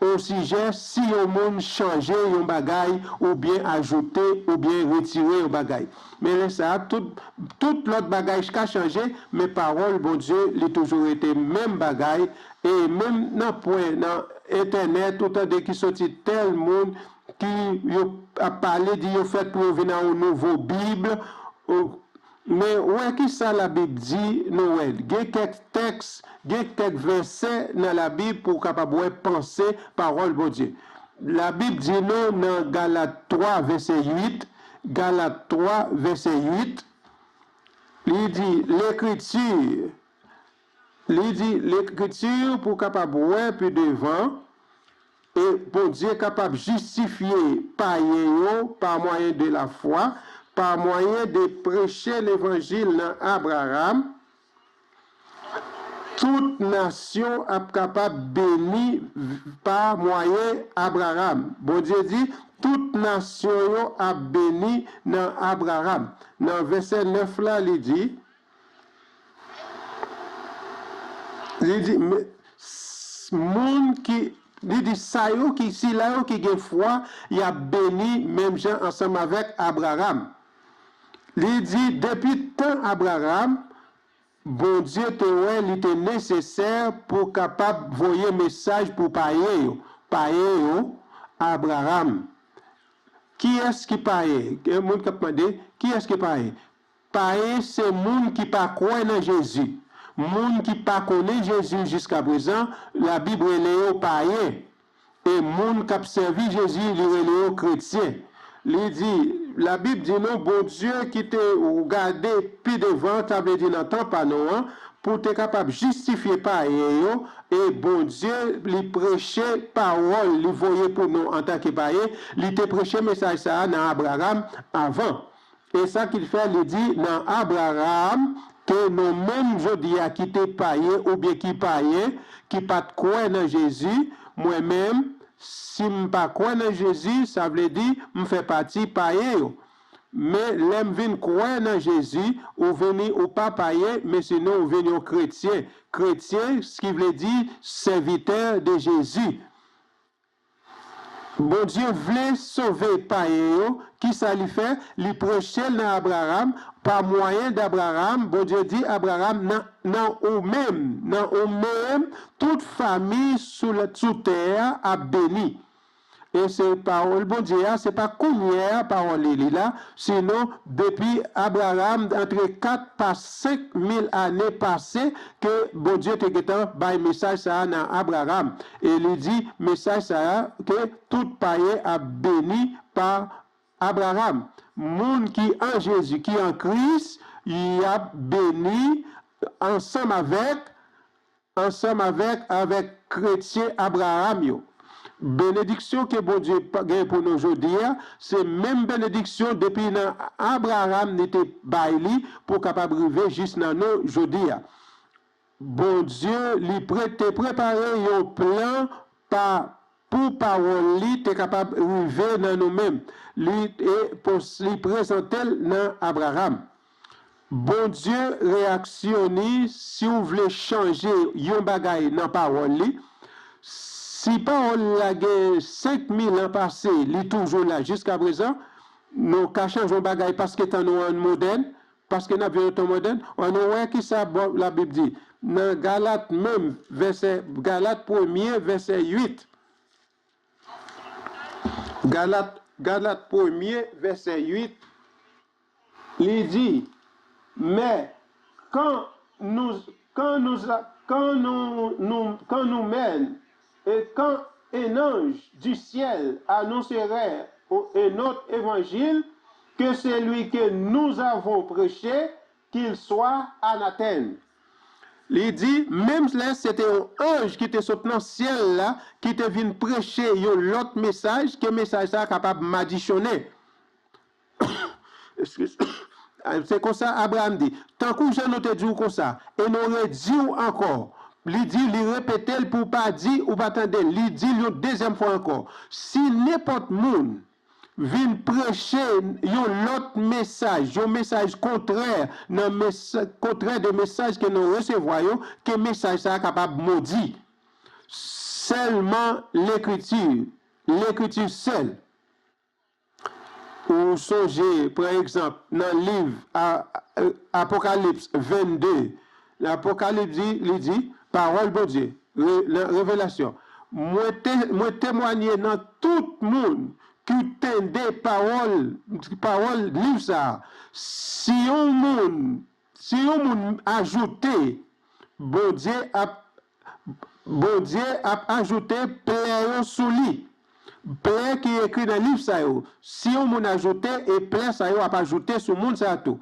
J: osijè si yon moun chanje yon bagay oubyen ajoute oubyen retire yon bagay men lè sa tout tout lòt bagay ka chanje men pawòl Bondye li toujou rete menm bagay E menm nan pwen nan entènèt ou tande ki soti tèl moun ki yo ap pale di yo fèt pou yo vin a yon nouvo bib men wè kisa labib di nou wè gen kèk tèks gen kèk vèsè nan labib pou w kapab wè panse pawòl Bondye labib di nou nan galat 3 vèsè 8 galat 3 vèsè 8 li di lekriti Li di Lekriti pou kapab wè pi devan, e Bondye kapab jistifye payen yo pa mwayen de lafwa, pa mwayen de preche levanjil nan Abraram, tout nasyon ap kapab beni pa mwayen Abraram. Bondye di, tout nasyon yo ap beni nan Abraram. Nan vèsè 9 la li di. Li di, Men, moun ki, li di, sa yo ki, sila yo ki gen fwa, y ap beni menm jan ansanm avèk Abraram. Li di, depi tan Abraram, Bondye te wè li te nesesè pou kapab voye mesaj pou payen yo, payen yo, Abraram. Kiyès ki payen? Gen moun k ap mande, kiyès ki payen? Payen se moun ki pa kwè nan Jezi. Moun ki pa konnen Jezi jiskaprezan, Labib rele yo payen. E moun k ap sèvi Jezi, li rele yo kretyen. Li di, Labib di nou Bondye ki te gade pi devan, sa vle di nan tan pa nou an, pou te kapab jistifye payen yo, e Bondye li preche pawòl li voye pou nou antanke payen, li te preche mesaj sa a nan Abraram avan. E sa ki fè li di nan Abraram ke nou menm jodi a ki te payen oubyen ki payen, ki pa t kwè nan Jezi, mwen menm, si m pa kwè nan Jezi, sa vle di m fè pati payen yo. Men lè m vin kwè nan Jezi, ou vini ou pa payen, men sinon ou vin yon kretyen. Kretyen, ski vle di sèvitè de Jezi. Bondye vle sove payen yo, kisa li fè? Li preche l nan Abraram, pa mwayen d'Abraram, Bondye di Abraram, nan nan ou menm, nan ou menm, tout fami sou sou tè a ap beni. E se pawòl Bondye a, se pa kounyè a pawòl li li la, sinon depi Abraram antre 4 pa 5000 ane pase ke Bondye te gentan bay mesaj sa a nan Abraram. E li di mesaj sa a ke tout payen ap beni pa Abraram. Moun ki an Jezi, ki an Kris, y ap beni ansanm avèk, ansanm avèk, avèk kretyen Abraram yo. Benediksyon ke Bondye gen pou nou jodi a, se menm benediksyon depi nan Abraram li te bay li pou kapab rive jis nan nou jodi a. Bondye li pre te prepare yon plan pa pou pawòl li te kapab rive nan nou menm. Li e li prezante l nan Abraram. Bondye reyaksyoni si w vle chanje yon bagay nan pawòl li. Si pawòl la gen 5000 an pase li toujou la jiskaprezan, nou ka chanje yon bagay paske tan nou an modèn, Paske n ap viv nan tan modèn, an nou wè ki sa Labib di nan Galat menm, vèsè, Galat premye, vèsè 8. Galat, Galat premye, vèsè 8, li di, Men, kan nou, kan nou, kan nou, nou, kan nou menn, e kan un ange du ciel annoncerait un autre évangile que celui que nous avons prêché, qu'il soit anathème. Li di, menm lè se te yon anj ki te sot nan syèl la ki te vin preche yon lòt mesaj, ke mesaj sa a kapab madichonnen. Se konsa Abraram di, Tankou jan nou te di w konsa, e nou redi w ankò. Li di, li repete l pou w pa di ou pa tande l, li di l yon dezyèm fwa ankò, Si nenpòt moun vin preche yon lòt mesaj, yon mesaj kontrè nan kontrè de mesaj ke nou resevwa yo, ke mesaj sa a kapab modi. Sèlman Lekriti, Lekriti sèl. Ou sonje, pran egzanp, nan liv Apokalips 22, nan Apokalips di, li di, Pawòl Bondye, nan Revelasyon, Mwen te, mwen temwanye nan tout moun ki tende pawòl, pawòl liv sa a, si yon moun, si yon moun ajoute, Bondye ap, Bondye ap ajoute plè yo sou li. Plè ki ekri nan liv sa yo, si yon moun ajoute, e plè sa yo ap ajoute sou moun sa a tou.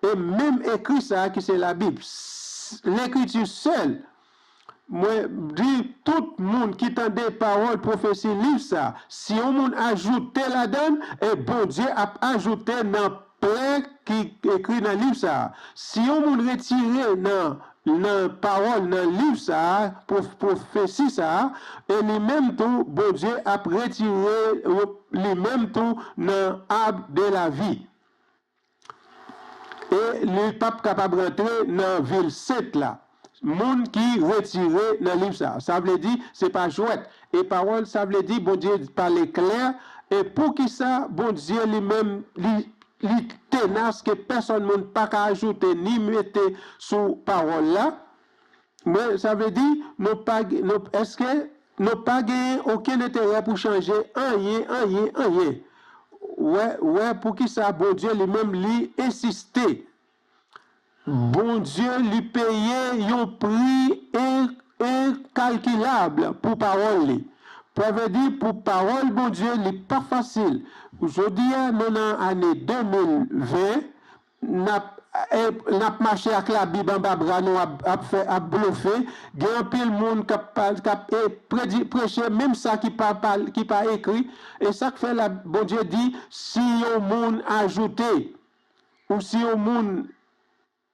J: E menm ekri sa a ki se Labib, Lekriti sèl, mwen di tout moun ki tande pawòl pwofesi liv sa a, si yon moun ajoute ladan l, e Bondye ap ajoute nan Plè ki ekri nan liv sa a. Si yon moun retire nan nan pawòl nan liv sa a, pwofesi sa a, e li menm tou, Bondye ap retire li menm tou nan ab de lavi. E li pap kapab rantre nan vil sent la. Moun ki retire nan liv sa a. Sa vle di, se pa jwèt. E pawòl sa vle di Bondye pale klè. E poukisa Bondye li menm li li tenas ke pèsòn moun pa ka ajoute ni mete sou pawòl la? Mwen, sa vle di, nou pa nou èske nou pa genyen okenn enterè pou chanje anyen, anyen, anyen? Wè, wè poukisa Bondye li menm li ensiste. Bondye li peye yon pri enkalkilab pou pawòl li. Sa vle di pou pawòl Bondye li pa fasil. Jodi a nou nan ane 2020, nap nap mache ak labib anba bra nou ap fè ap blofe, gen anpil moun kap kap predi preche menm sa ki pa ki pa ekri, e sak fè la Bondye di si yon moun ajoute Ou si yon moun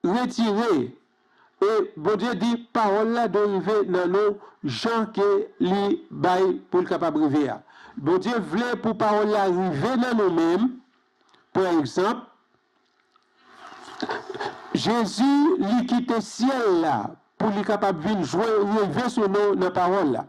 J: retire e Bondye di pawòl la dwe rive nan nou jan ke li bay pou l kapab rive a. Bondye vle pou pawòl la rive nan nou menm, pran egzanp, Jezi li kite syèl la pou li kapab vin jwe rive sou nou nan pawòl la.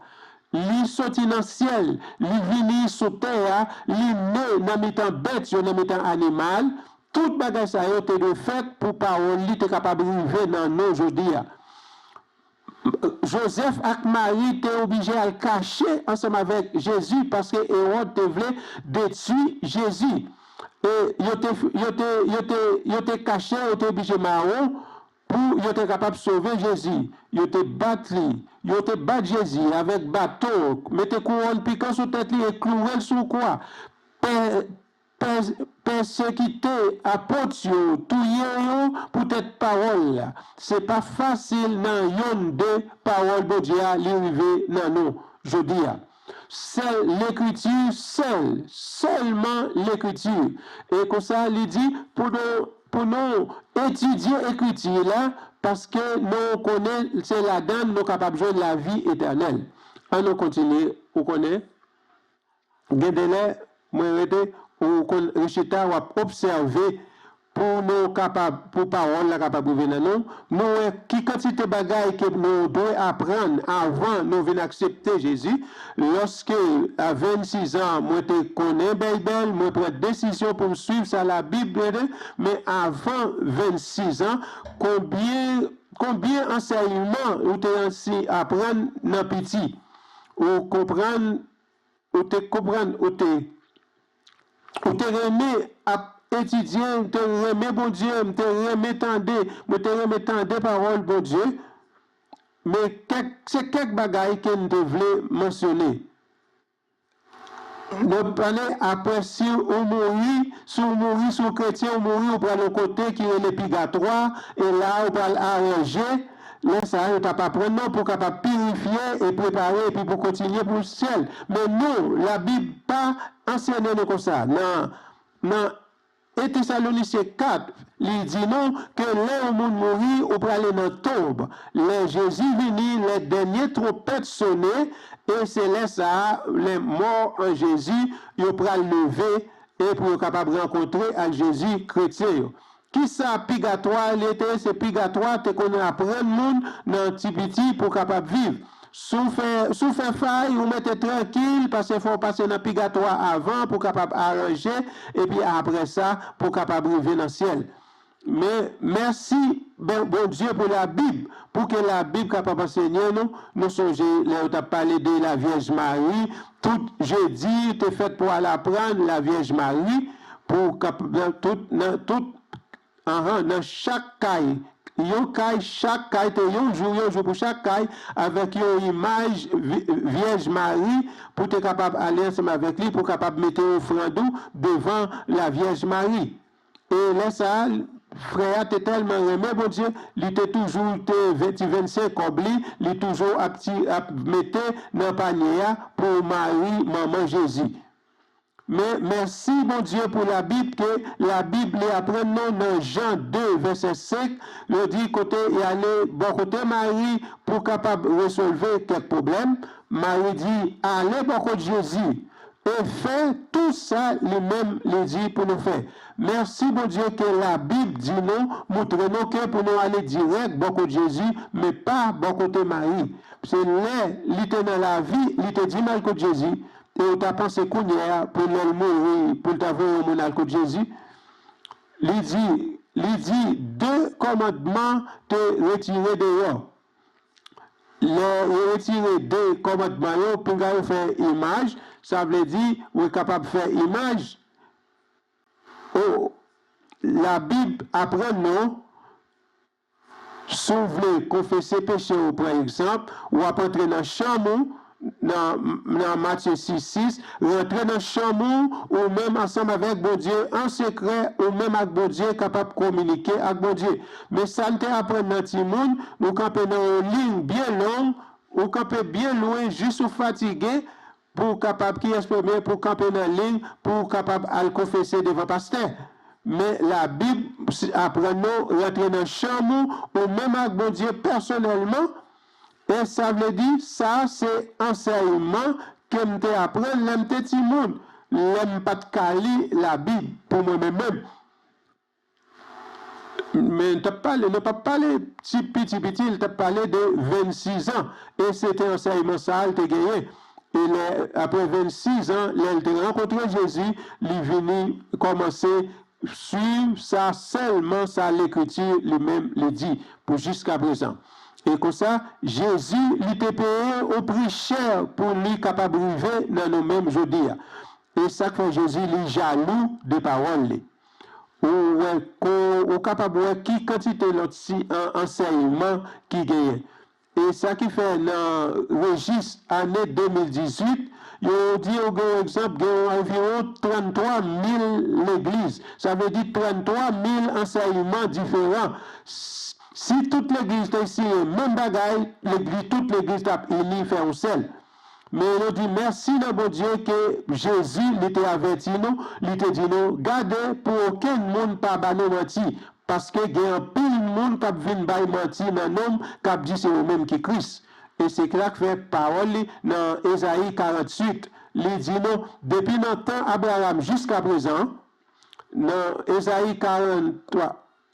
J: Li soti nan syèl, li vini sou tè a, li ne nan mitan bèt yo, nan mitan animal, tout bagay sa yo te dwe fèt pou pawòl li te kapab rive nan nou jodi a. Jozèf ak Mari te oblije al kache ansanm avèk Jezi paske Ewòd te vle detui Jezi. E yo te, yo te, yo te, yo te kache, yo te oblije mawon Pou yo te kapab sove Jezi, yo te bat li, yo te bat Jezi avèk baton, mete kouwòn pikan sou tèt li e kloure l sou kwa. Pè, pè, pèsekite apot yo, touye yo poutèt pawòl la. Se pa fasil nan yonn de pawòl Bondye a li rive nan nou jodi a. Sèl Lekriti, sèl, sèlman Lekriti. E konsa li di pou nou, pou nou etidye Ekriti la, paske nou konnen se ladan l nou kapab jwenn lavi etènèl. An nou kontinye, ou konnen, gen de lè mwen rete, ou konn chita w ap obsève Pou nou kapab, pou pawòl la kapab rive nan nou, nou wè ki kantite bagay ke nou dwe aprann avan nou vin aksepte Jezi. Lòske a 26 an mwen te konnen Beibel, mwen pran desizyon pou m swiv sa Labib mande, men avan 26 an, konbyen, konbyen ansèyman ou te ansi aprann nan piti? Ou konprann, ou te konprann, ou te. Ou te renmen ap etidye, m te renmen Bondye, m te renmen tande, mwen te renmen tande pawòl Bondye, men kèk, se kèk bagay ke m te vle mansyone. Mwen pale apre si ou mouri, si ou mouri, si ou kretyen ou mouri ou pral yon kote ki rele pigatwa e la ou pral aranje, Lè sa a, yo t ap aprann nou pou kapab pirifye e prepare epi pou kontinye pou syèl. Men nou, Labib pa ansene nou konsa. Nan nan 1 Tesalonisyen 4, li di nou ke lè yon moun mouri, ou prale nan tonb. Lè Jezi vini, lè dènye twonpèt sone, e se lè sa a, lè mò an Jezi yo pral leve e pou yo kapab rankontre ak Jezi, kretyen yo. Kisa pigatwa li te se pigatwa te konn aprann moun nan ti piti pou kapab viv. Si w fè si w fè fay ou mete trankil pase fò w pase nan pigatwa avan pou kapab aranje epi aprè sa pou kapab rive nan syèl. Men mèsi Bondye pou labib pou ke labib kapab ansenye nou nou sonje lè yo tap pale de la vyèj Mari tout jedi te fèt pou al aprann la vyèj Mari Pou kap nan tout nan tout anhan nan chak kay yon kay chak kay te yon jou yon jou pou chak kay avèk yon imaj vyèj Mari pou te kapab ale ansanm avèk li pou kapab mete ofrand ou devan la vyèj Mari e lè sa a frè a te tèlman renmen Bondye li te toujou te ti 25 kòb li li toujou ap ti ap mete nan panye a pou Mari manman Jezi. Men mèsi Bondye pou labib ke labib li aprann nou nan Jan 2 vèsè 5 yo di kote y ale bò kote Mari pou kapab resolve kèk pwoblèm Mari di ale bò kot Jezi e fè tou sa li menm li di pou nou fè mèsi Bondye ke labib di nou moutre nou ke pou nou ale dirèk bò kot Jezi men pa bò kote Mari se lè li te nan lavi li te di m al kot Jezi E ou ta panse kounyè a pou lè l mouri pou l ta voye yon moun al kot Jezi? Li di, li di de kòmandman te retire deyò. Lè yo retire de kòmandman yo, pinga yo fè imaj, sa vle di ou kapab fè imaj. O, Labib aprann nou. Si w vle konfese peche w pran egzanp, w ap antre nan chanm ou, nan nan Matye 6, 6, rantre nan chanm ou, ou menm ansanm avèk Bondye, an sekrè, ou menm ak Bondye kapab kominike ak Bondye. Men sa n te aprann nan timoun, nou kanpe nan yon liy byen long, ou kanpe byen lwen jis ou fatige, Pou w kapab kiyès premye pou w kanpe nan liy pou w kapab al konfese devan pastè. Men labib aprann nou rantre nan chanm ou, ou menm ak Bondye pèsonèlman, e sa vle di sa se ansèyman ke m te aprann lè m te timoun, lè m pa t ka li labib pou mwen menm menm. Men l t ap pale, nou p ap pale ti piti piti, l t ap pale de 26 an. E se te ansèyman sa a l te genyen. E lè, apre 26 an, lè l te rankontre Jezi, li vini kòmanse suiv sa sèlman sa Lekriti li menm li di, pou jiskaprezan. E konsa, Jezi, li te peye yon pri chè pou li kapab rive nan nou menm jodi a. E sa k fè Jezi li jalou de pawòl li. Ou wè ko ou kapab wè ki kantite lòt si ansèyman ki genyen. E sa ki fè nan rejis ane 2018, yo di yo gen yon egzanp gen yon anviwon 33 mil legliz. Sa vle di 33 mil ansèyman diferan. Si tout legliz te siyen menm bagay, legliz tout legliz t ap ini fè yon sèl. Men yo di mèsi nan Bondye ke Jezi li te avèti nou, li te di nou, gade pou okenn moun pa ba nou manti, paske gen anpil moun k'ap vin bay manti nan non m', k'ap di se yo menm ki Kris. E se sa k' fè pawòl li nan Ezayi 48, li di nou, depi nan tan Abraram jiskaprezan, nan Ezayi 43,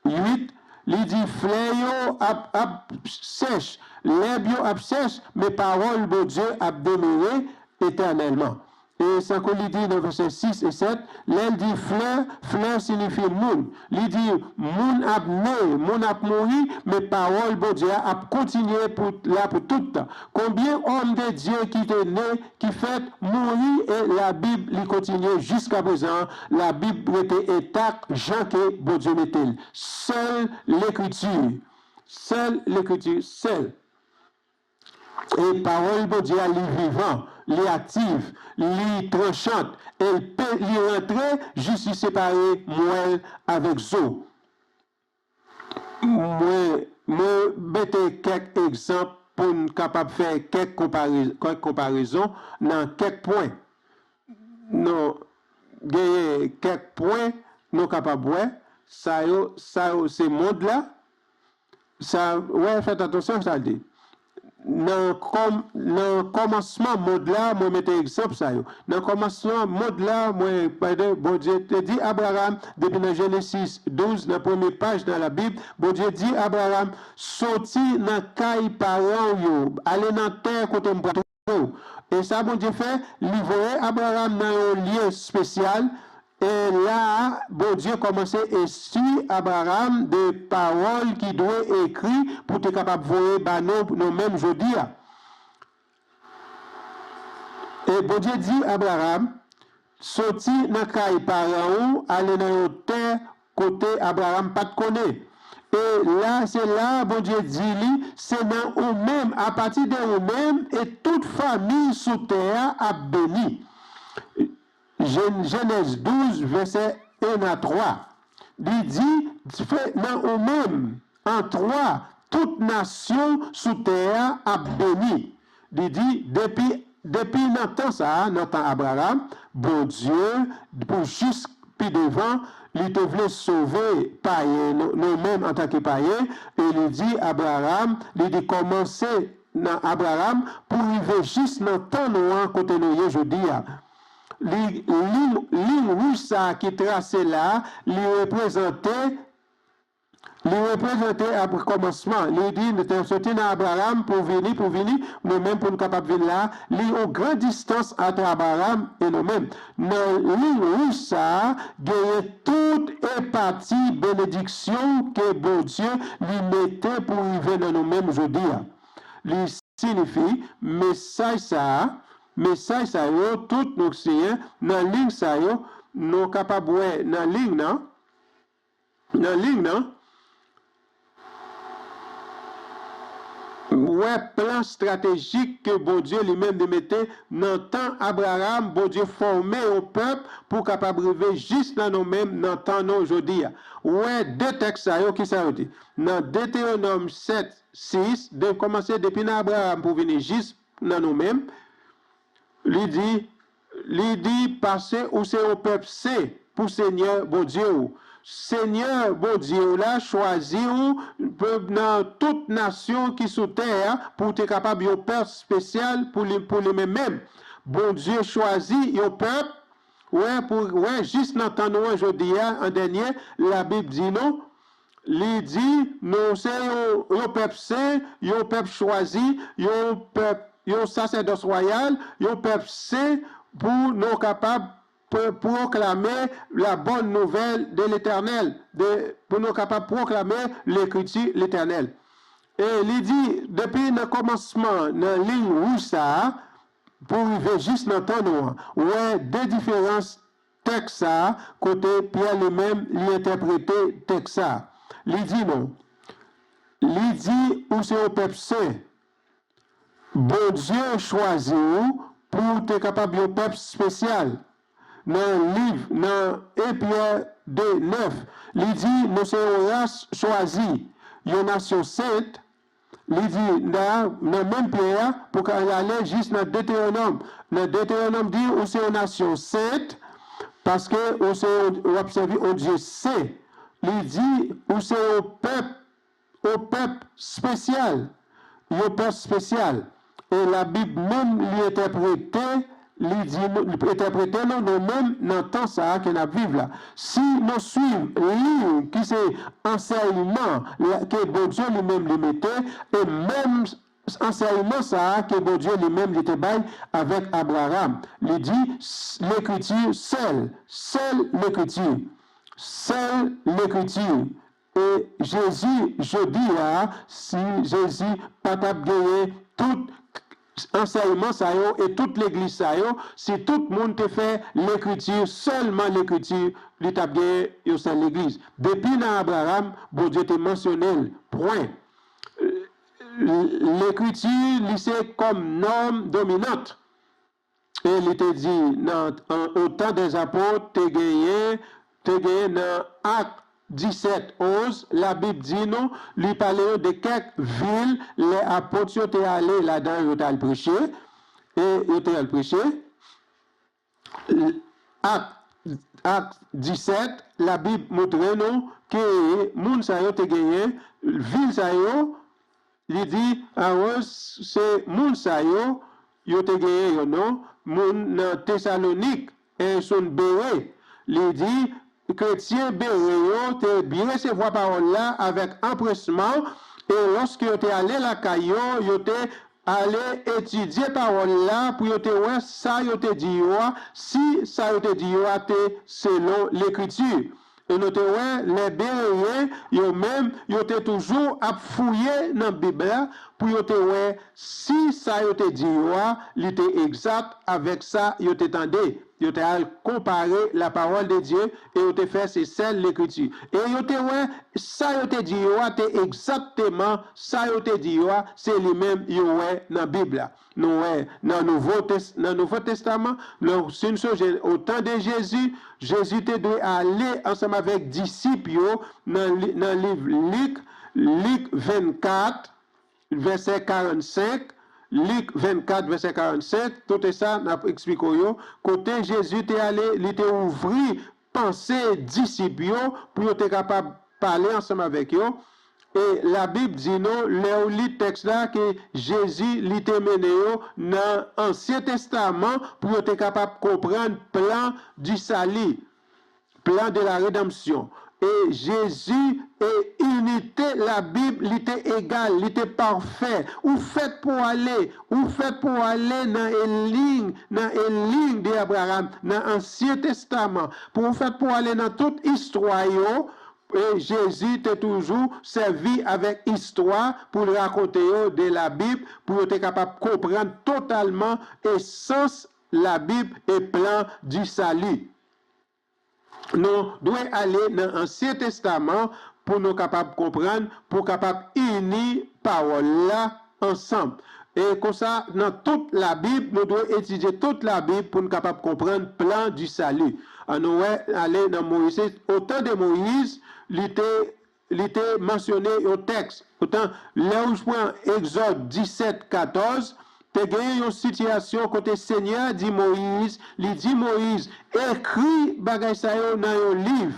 J: 8, li di, Flè yo ap ap sèch, lèb yo ap sèch, men pawòl Bondye ap demere etènèlman. E sankou li di nan vèsè 6 e 7, lè l di flè, flè sinifi moun. Li di, moun ap ne, moun ap mouri, men pawòl Bondye a ap kontinye pou la pou tout tan. Konbyen òm de Dye ki te ne, ki fèt, mouri e labib li kontinye jiskaprezan, labib rete entak jan ke Bondye mete l. Sèl lekriti, sèl lekriti, sèl. E pawòl Bondye a li vivan, li aktiv, li tranchant, e l pe li rantre jis li separe mwèl avèk zo. Mwen mwen mete kèk egzanp pou n kapab fè kèk konparezon nan kèk pwen. Nou genyen kèk pwen nou kapab wè, sa yo sa yo se mond la, sa wè fèt atansyon sa l di. Nan kòm nan kòmansman mond la mwen mete egzanp sa yo. Nan kòmansman mond la mwen pale Bondye te di Abraram depi nan Genesis 12 nan premye paj nan labib Bondye di Abraram soti nan kay paran w yo ale nan tè kote m pral montre w. E sa Bondye fè li voye Abraram nan yon lye spesyal E la a, Bondye kòmanse enstwi Abraram de pawòl ki dwe ekri pou te kapab voye ba nou, nou menm jodi a. E Bondye di Abraram, Soti nan kay paran ou ale nan yon tè kote Abraram pa t konnen. E la, se la a Bondye di li, Se nan ou menm, apati de ou menm, e tout fanmi sou tè a ap beni. Jenèz 12, vèsè 1 a 3. Li di, Fè nan ou menm, an 3, tout nasyon sou tè a ap beni. Li di, depi, depi nan tan sa a, nan tan Abraram, Bondye, pou jis pi devan, li te vle sove payen, nou menm antanke payen, e li di Abraram, li di kòmanse nan Abraram pou rive jis nan tan nou an kote nou ye jodi a. Li, liy, liy wouj sa a ki trase la a, li reprezante, li reprezante apre kòmansman. Li di, nou te soti nan Abraram pou vini, pou vini, nou menm pou nou kapab vin la a. Li yon gran distans antre Abraram e nou menm. Nan liy wouj sa a, genyen tout e pati benediksyon ke Bondye li mete pou rive nan nou menm jodi a. Li sinifi mesaj sa a, mesaj sa yo tout nou siyen nan liy sa yo, nou kapab wè nan liy nan, nan liy nan. Wè plan stratejik ke Bondye li menm li mete nan tan Abraram, Bondye fòme yon pèp pou kapab rive jis nan nou menm nan tan nou jodi a. Wè de tèks sa yo, kisa yo di? Nan Detewonòm 7, 6, de kòmanse depi nan Abraram pou vini jis nan nou menm, Li di, li di, Pase ou se yon pèp sen pou Senyè Bondye ou. Senyè Bondye w la chwazi ou nan tout nasyon ki sou tè a pou w te kapab yon pèp spesyal pou li, pou li menm menm. Bondye chwazi yon pèp, wè, pou, wè, jis nan tan nou an jodi a, an dènye, Labib di nou, Li di, Nou se yon yon pèp sen, yon pèp chwazi, yon pèp, yon sasèdòs wayal, yon pèp sen, pou nou kapab pwoklame la bòn nouvèl de Letènèl, de, pou nou kapab pwoklame lekriti Letènèl. E li di, depi nan kòmansman, nan liy wouj sa a, pou rive jis nan tan nou an, wè de diferans Tèks sa a, kote Pyè li menm li entèprete tèks sa a. Li di nou, li di ou se yon pèp sen. Bondye chwazi ou pou ou te kapab yon pèp spesyal. Nan liv, nan 1 Pyè 2, 9, li di nou se yon ras chwazi, yon nasyon sent, Li di, nan, nan menm Pyè a, pou ka ale jis nan Detewonòm. Nan Detewonòm di, ou se yon nasyon sent, paske ou se yon, w ap sèvi yon Dye sen. Li di, ou se yon pèp, yon pèp spesyal. Yon pèp spesyal. E Labib menm li entèprete Li di nou, li entèprete nou nou menm nan tan sa a ke n ap viv la. Si nou swiv liy ki se ansèyman ke Bondye li menm li mete, e menm ansèyman sa a ke Bondye li menm li te bay avèk Abraram. Li di, Lekriti sèl, sèl Lekriti, sèl Lekriti. E Jezi jodi a, si Jezi pa t ap genyen tout ansèyman sa yo e tout legliz sa yo, si tout moun te fè Lekriti, sèlman Lekriti, li t ap genyen yon sèl legliz. Depi nan Abraram, Bondye te mansyone l, pwen. Lekriti li se kòm nòm dominant. E li te di nan otan dè apot te genyen te genyen nan Ak 17, 11 labib di nou li pale yo de kèk vil lè apot yo te ale ladan yo t al preche e yo te al preche Ak Ak 17 labib moutre nou ke moun sa yo te genyen vil sa yo Li di, Awoz se moun sa yo, yo te genyen yon non, moun nan Tesalonik, e soun Bere. Li di, Kretyen Bere yo te byen resevwa pawòl la avèk anpresman, e lòske yo te ale lakay yo, yo te ale etidye pawòl la pou yo te wè sa yo te di yo a, si sa yo te di yo a te selon Lekriti. E nou te wè lè Bereyen yo menm yo te toujou ap fouye nan Bib la pou yo te wè si sa yo te di yo a li te egzat avèk sa yo te tande. Yo te al konpare la pawòl de Dye e yo te fè se sèl Lekriti. E yo te wè sa yo te di yo a te egzakteman sa yo te di yo a se li menm yo wè nan Bib la. Nou wè nan Nouvo nan Nouvo Testaman, lè si n sonje o tan de Jezi, Jezi te dwe ale ansanm avèk disip yo nan nan liv Lik, Lik 24, vèsè 45, Lik 24, vèsè 45, toute sa n ap eksplike w yo, kote Jezi te ale, li te ouvri panse disip yo pou yo te kapab pale ansanm avèk yo, e labib di nou lè ou li tèks la ke Jezi li te mennen yo nan ansyen testaman pou yo te kapab konprann plan du salut, plan de la redanmsyon, e Jezi e inite labib li te egal, li te pafè, ou fèt pou ale Ou fèt pou w ale nan e lign, nan e lign de Abraham, nan Ansyen Testaman, pou ou fèt pou w ale nan tout istwa yo, e Jezi te toujou sèvi avèk istwa pou l rakonte yo de Labib, pou yo te kapab konprann totalman esans Labib e plan di sali. Nou dwe ale nan Ansyen Testaman pou nou kapab konprann, pou kapab ini Pawòl la. ansanm. E konsa nan tout labib nou dwe etidye tout labib pou n kapab konprann plan du salut. An nou wè ale nan Moïse au temps de Moïse li te li te mansyone yon tèks. Poutan lè ou pran Egzòd 17, 14 te genyen yon sitiyasyon kote Senyè a di Moyiz, li di Moyiz, ekri bagay sa yo nan yon liv.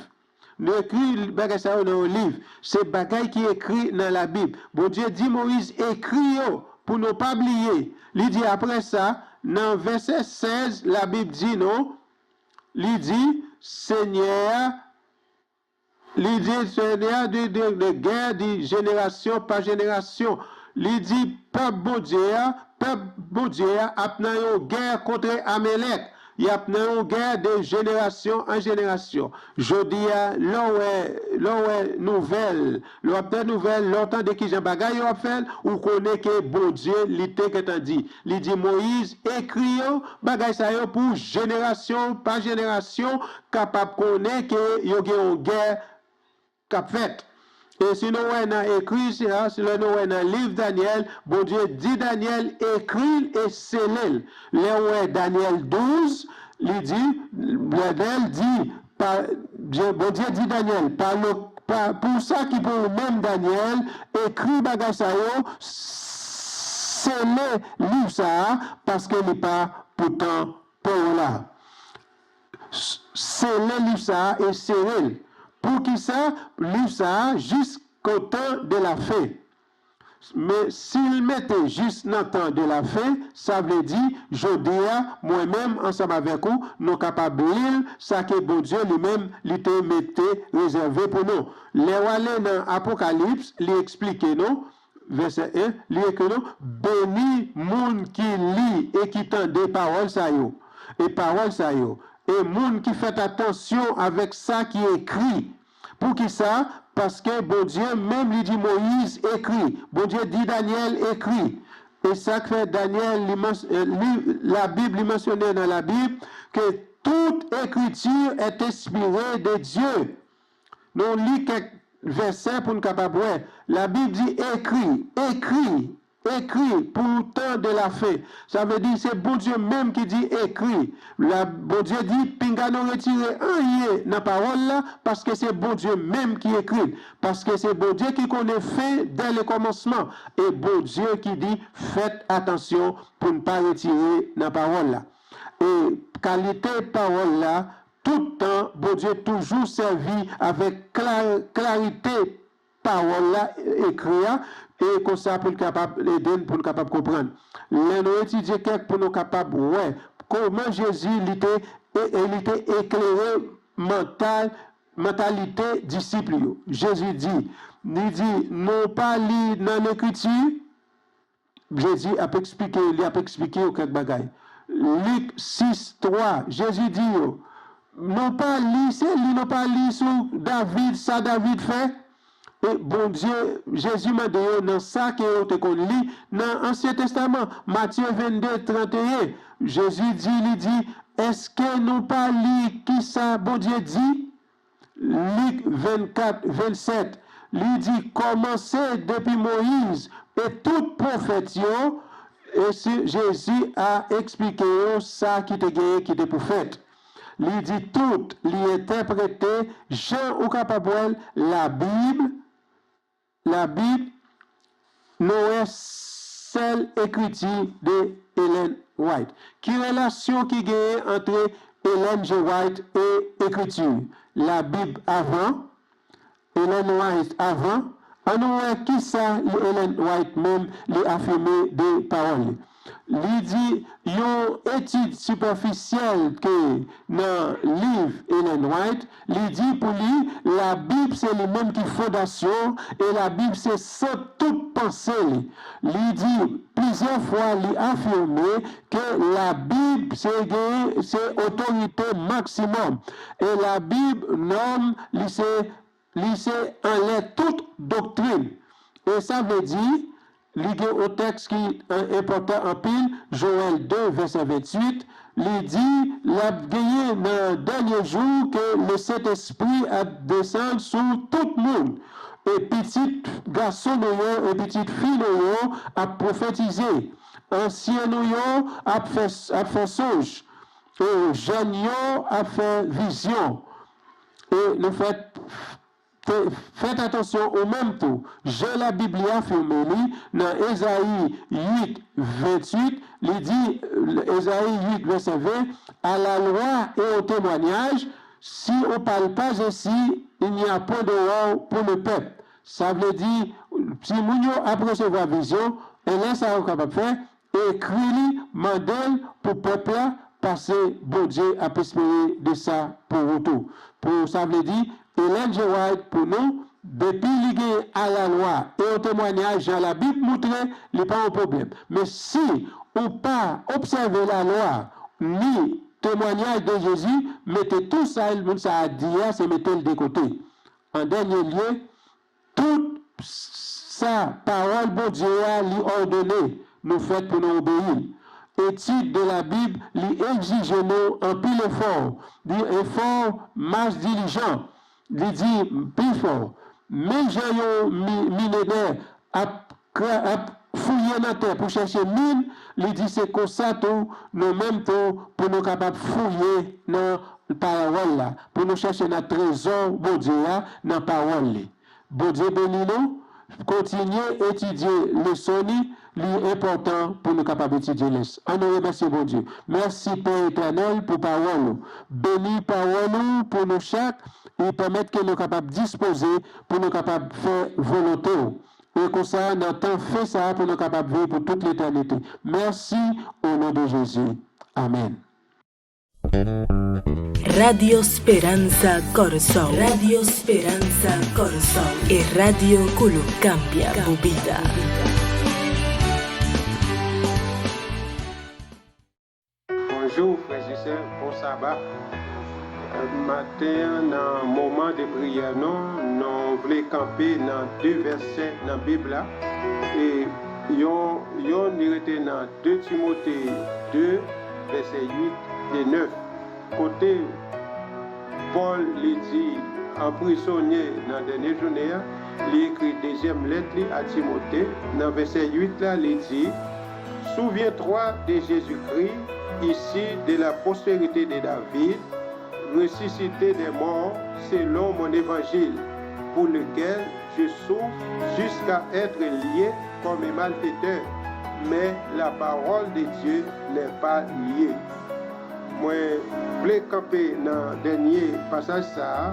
J: Nou ekri bagay sa yo nan yon liv. Se bagay ki ekri nan Labib. Bondye di Moyiz ekri yo pou nou pa bliye. Li di apre sa, nan vèsè 16, Labib di nou, li di, Senyè a, li di, Senyè a di de gè di jenerasyon pa jenerasyon. Li di pèp Bondye a, pèp Bondye a ap nan yon gè kontre Amelèk. Y ap nan yon gè de jenerasyon an jenerasyon. Jodi a, lè w wè, lè w wè nouvèl, lè w ap tande nouvèl, lè w tande ki jan bagay yo ap fèt, ou konnen ke Bondye li te gentan di. Li di Moyiz, ekri yo, bagay sa yo pou jenerasyon pa jenerasyon kapab konnen ke yo gen yon gè K ap fèt. E si nou wè nan ekri sa, si lè nou wè nan liv Danyèl, Bondye di Danyèl ekri l e sele l. Lè ou wè Danyèl 12, li di, Danyèl di, pa, Bondye di Danyèl, pa lo, pa, pou sa ki pou ou menm Danyèl, ekri bagay sa yo, sele liv sa a, paske li pa pou tan pa w la. Sele liv sa a e sere l. Poukisa liv sa a jisko tan de la fen? Men si l mete jis nan tan de la fen, sa vle di jodi a mwen menm ansanm avèk ou nou kapab li l sa ke Bondye li menm li te mete rezève pou nou. Lè w ale nan Apokalips li eksplike nou Vèsè 1, li ekri nou, Beni moun ki li e ki tande pawòl sa yo, e pawòl sa yo, e moun ki fèt atansyon avèk sa ki ekri. Poukisa? Paske Bondye menm li di Moyiz ekri, Bondye di Danyèl ekri. E sa k fè Danyèl li li Labib li mansyone nan Labib ke tout ekriti est enspire de Dieu. Nou li kèk vèsè pou n kapab wè. Labib di ekri, ekri, ekri pou tan de lafen. Sa vle di se Bondye menm ki di ekri. La, Bondye di pinga nou retire anyen nan pawòl la paske se Bondye menm ki ekri l. Paske se Bondye ki konnen fen dè le kòmansman. E Bondye ki di fèt atansyon pou n pa retire nan pawòl la. E kalite pawòl la Tout tan, Bondye toujou sèvi avèk klarite pawòl la ekri a, e konsa pou l kapab ede n pou n kapab konprann. Lè nou etidye kèk pou nou kapab wè kòman Jezi li te li te eklere mantal mantalite disip li yo. Jezi di, li di, nou pa li nan Lekriti? Jezi ap eksplike, li ap eksplike yo kèk bagay. Lik 6, 3, Jezi di yo, Nou pa li, se li nou pa li sou David, sa David fè? E Bondye, Jezi mande yo nan sa ke yo te konn li nan Ansyen Testaman, Matye 22, 31, Jezi di, li di, Èske nou pa li kisa Bondye di? Lik 24, 27, li di, Kòmanse depi Moyiz e tout pwofèt yo, e si Jezi a eksplike yo sa ki te genyen ki te pou fèt. Li di tout, li entèprete, jan ou kapab wè l, Labib, Labib, nou wè sèl ekriti de Ellen White. Ki relasyon ki genyen antre Ellen G. White e ekriti Labib avan? Ellen White avan? An nou wè kisa Ellen White menm li afime de pawòl li. Li di yon etid sipèfisyèl ke nan liv Ellen White, li di pou li Labib se li menm ki fondasyon e Labib se sant tout panse li. Li di plizyè fwa li afime ke Labib se gen se otorite maksimòm e Labib nòm li se Li se anlè tout doktrin. E sa vle di, li gen yon tèks ki enpòtan anpil, Joel 2 vèsè 28, li di l ap genyen nan dènye jou ke Lesentespri ap desann sou tout moun. E pitit gason nou yo e pitit fi nou yo ap pwofetize, ansyen nou yo ap fè ap fè sonj, e jèn yo ap fè vizyon. E nou fèt te fèt atansyon ou menm tou, jan Labib li afime li nan Ezayi 8, 28, li di, Ezayi 8, vèsè 20, A la lwa e o temwanyaj, si on parle pas ainsi, il n'y a point d'aurore pour le peuple. Sa vle di, si moun yo ap resevwa vizyon, e lè sa yo kapab fè, Ekri li, mande l pou pèp la, pase Bondye ap espere de sa pou ou tou. Pou sa vle di, Ellen G. White pou nou, depi li gen a la lwa e yon temwanyaj jan Labib moutre, li pa yon pwoblèm. Men si ou pa obsève la lwa ni temwanyaj de Jezi, mete tou sa moun sa a di a se mete l de kote. An dènye lye, Tout sa pawòl Bondye a li òdone, nou fèt pou nou obeyi l. Etid de la Bib li egzije nou anpil efò, di efò mas dilijan, li di pi fò. Men jan yon minenè ap ap fouye nan tè pou chèche min, li di se konsa tou nou menm tou pou nou kapab fouye nan pawòl la, pou nou chèche nan trezò Bondye a nan pawòl li. Bondye beni nou, kontinye etidye leson ni, li enpòtan pou nou kapab etidye les. An nou remèsye Bondye. Mèsi Pè Etènèl pou pawòl ou. Beni pawòl ou pou nou chak e pèmèt ke nou kapab dispoze pou nou kapab fè volonte ou. E konsa nan tan fen sa a pou nou kapab viv pou tout letènite. Mèsi o non de Jezi. Amèn.
Y: Radio Speransa Kòrsou Radio Speransa Kòrsou e radio ku lo kambia bo bida.
J: Bonjour frères et sœurs, bon sabbat. Maten an nan moman de priyè nou, nou vle kanpe nan 2 vèsè nan bib la e yon yonn li rete nan 2 Timote 2 vèsè 8 e 9 kote Pòl li di anprizone nan dènye jounen an, li ekri dezyèm lèt li a Timote nan vèsè 8 la li di Souviens-toi de Jésus-Christ, issu de la postérité de David, ressuscité des morts selon mon évangile, pour lequel je souffre jusqu'à être lié comme un malfaiteur. Mais la parole de Dieu n'est pas liée. Mwen vle kanpe nan dènye pasaj sa a,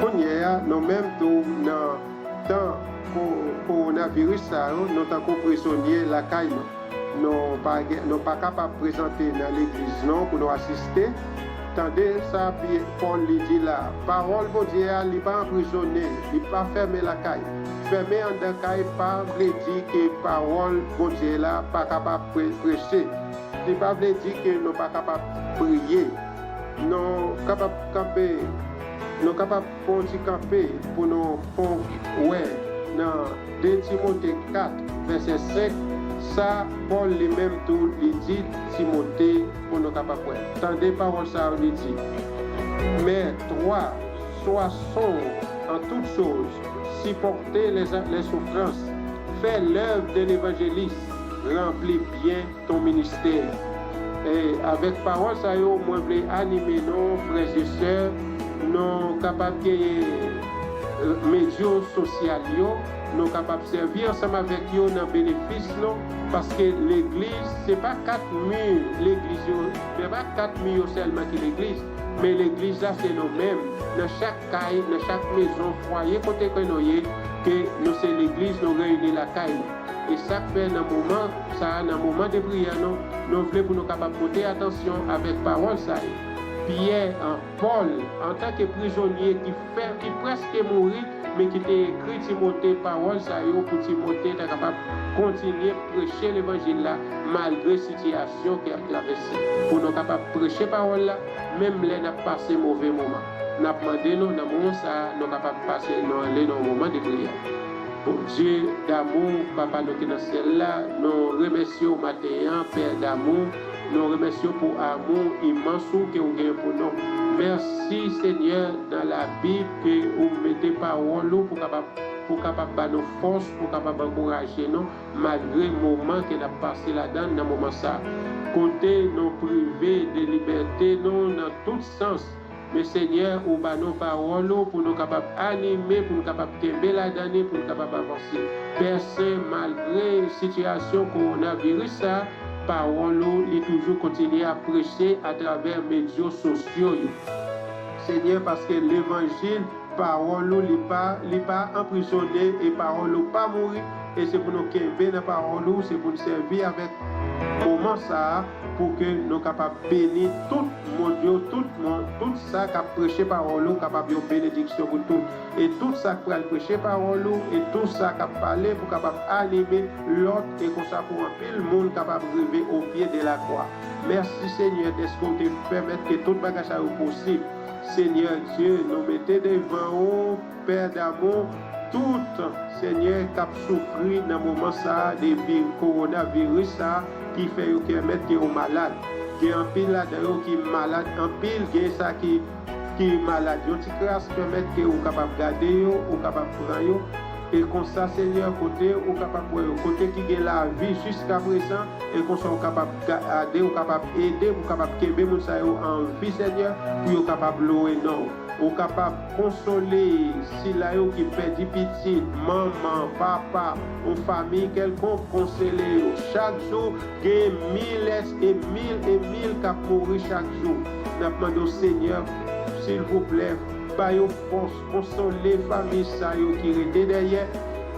J: Kounye a, nou menm tou nan tan kowonaviris sa yo, nou tankou prizonye lakay nou. Nou pa gen, nou pa kapab prezante nan legliz nou pou nou asiste. Tande sa Pyè, Pòl li di la a, Pawòl Bondye a li pa anprizone, li pa fèmen lakay. Fèmen anndan kay pa vle di ke pawòl Bondye la pa kapab preche. Li pa vle di ke nou pa kapab priye. Nou kapab kanpe, nou kapab fè yon ti kanpe pou nou fon wè nan 2 Timote 4 vèsè 5 sa Pòl li menm tou li di Timote pou nou kapab wè. Tande pawòl sa yo li di, Men toi, sois sobre en toutes choses, supporte les souffrances, fais l'œuvre d'un évangéliste, remplis bien ton ministère. E avèk pawòl sa yo mwen vle anime nou frè e sè nou kapab genyen medyo sosyal yo nou kapab sèvi ansanm avèk yo nan benefis nou paske legliz se pa 4 mi legliz yo se pa 4 mi yo sèlman ki legliz men legliz la se nou menm nan chak kay nan chak mezon fwaye kote ke nou ye ke nou se legliz nou reyini lakay nou. E sa k fè nan moman sa a, nan moman de priyè nou, nou vle pou nou kapab pote atansyon avèk pawòl sa yo. Pyè, Pòl, antanke prizonye ki fè, ki prèske mouri, men ki te ekri Timote pawòl sa yo pou Timote ta kapab kontinye preche levanjil la malgre sitiyasyon ke ap travèse. Pou nou kapab preche pawòl la, menm lè n ap pase move moman. N ap mande nou nan moman sa a, nou kapab pase nou ale nan yon moman de priyè. Bondye damou, Papa nou ki nan syèl la, nou remèsye w maten an, Pè damou, nou remèsye w pou amou imans ou ke ou gen pou nou. Mèsi Senyè nan labib ke ou mete pawòl ou pou kapab. pou kapab ba nou fòs, pou kapab ankouraje nou malgre moman ke nap pase ladann nan moman sa. Kote nou prive de libète nou nan tout sans. Men Senyè ou ba nou pawòl ou pou nou kapab anime, pou nou kapab kenbe ladan li, pou nou kapab avanse. Pè Sen, malgre sitiyasyon kowonaviris sa, pawòl ou li toujou kontinye ap preche atravè medyo sosyo yo. Senyè paske levanjil pawòl ou li pa li pa anprizone e pawòl ou pa mouri e se pou nou kenbe nan pawòl ou, se pou nou sèvi avèk moman sa a pou ke nou kapab beni tout mond yo, tout mond, tout sa kap preche pawòl ou kapab yon benediksyon pou tout, e tout sa k pral preche pawòl ou, e tou sa kap pale pou kapab anime lòt, e konsa pou anpil moun kapab rive o pye de la kwa. Mèsi Senyè dèske ou te pèmèt ke tout bagay sa yo posib. Senyè Dye nou mete devan ou Père d'amour tout Senyè kap soufri nan moman sa de corona virus sa ki fè yo kèmèt ke yo malad gen anpil ladan yo ki malad anpil gen sa ki ki malad yon ti kras pèmèt ke ou kapab gade yo ou kapab pran yo e konsa Senyè kote ou kapab wè yo kote ki gen lavi jiska prezan e konsa ou kapab gade ou kapab ede pou kapab kenbe moun sa yo anvi Senyè pou yo kapab louwe non ou. Ou kapab konsole sila yo ki pèdi pitit, manman, papa, yon famiy kèlkonk, konsele yo. Chak jou, gen miles e mil e mil k ap mouri chak jou. N ap mande w Senyè, silvouplè, ba yo fòs, konsole famiy sa yo ki rete dèyè.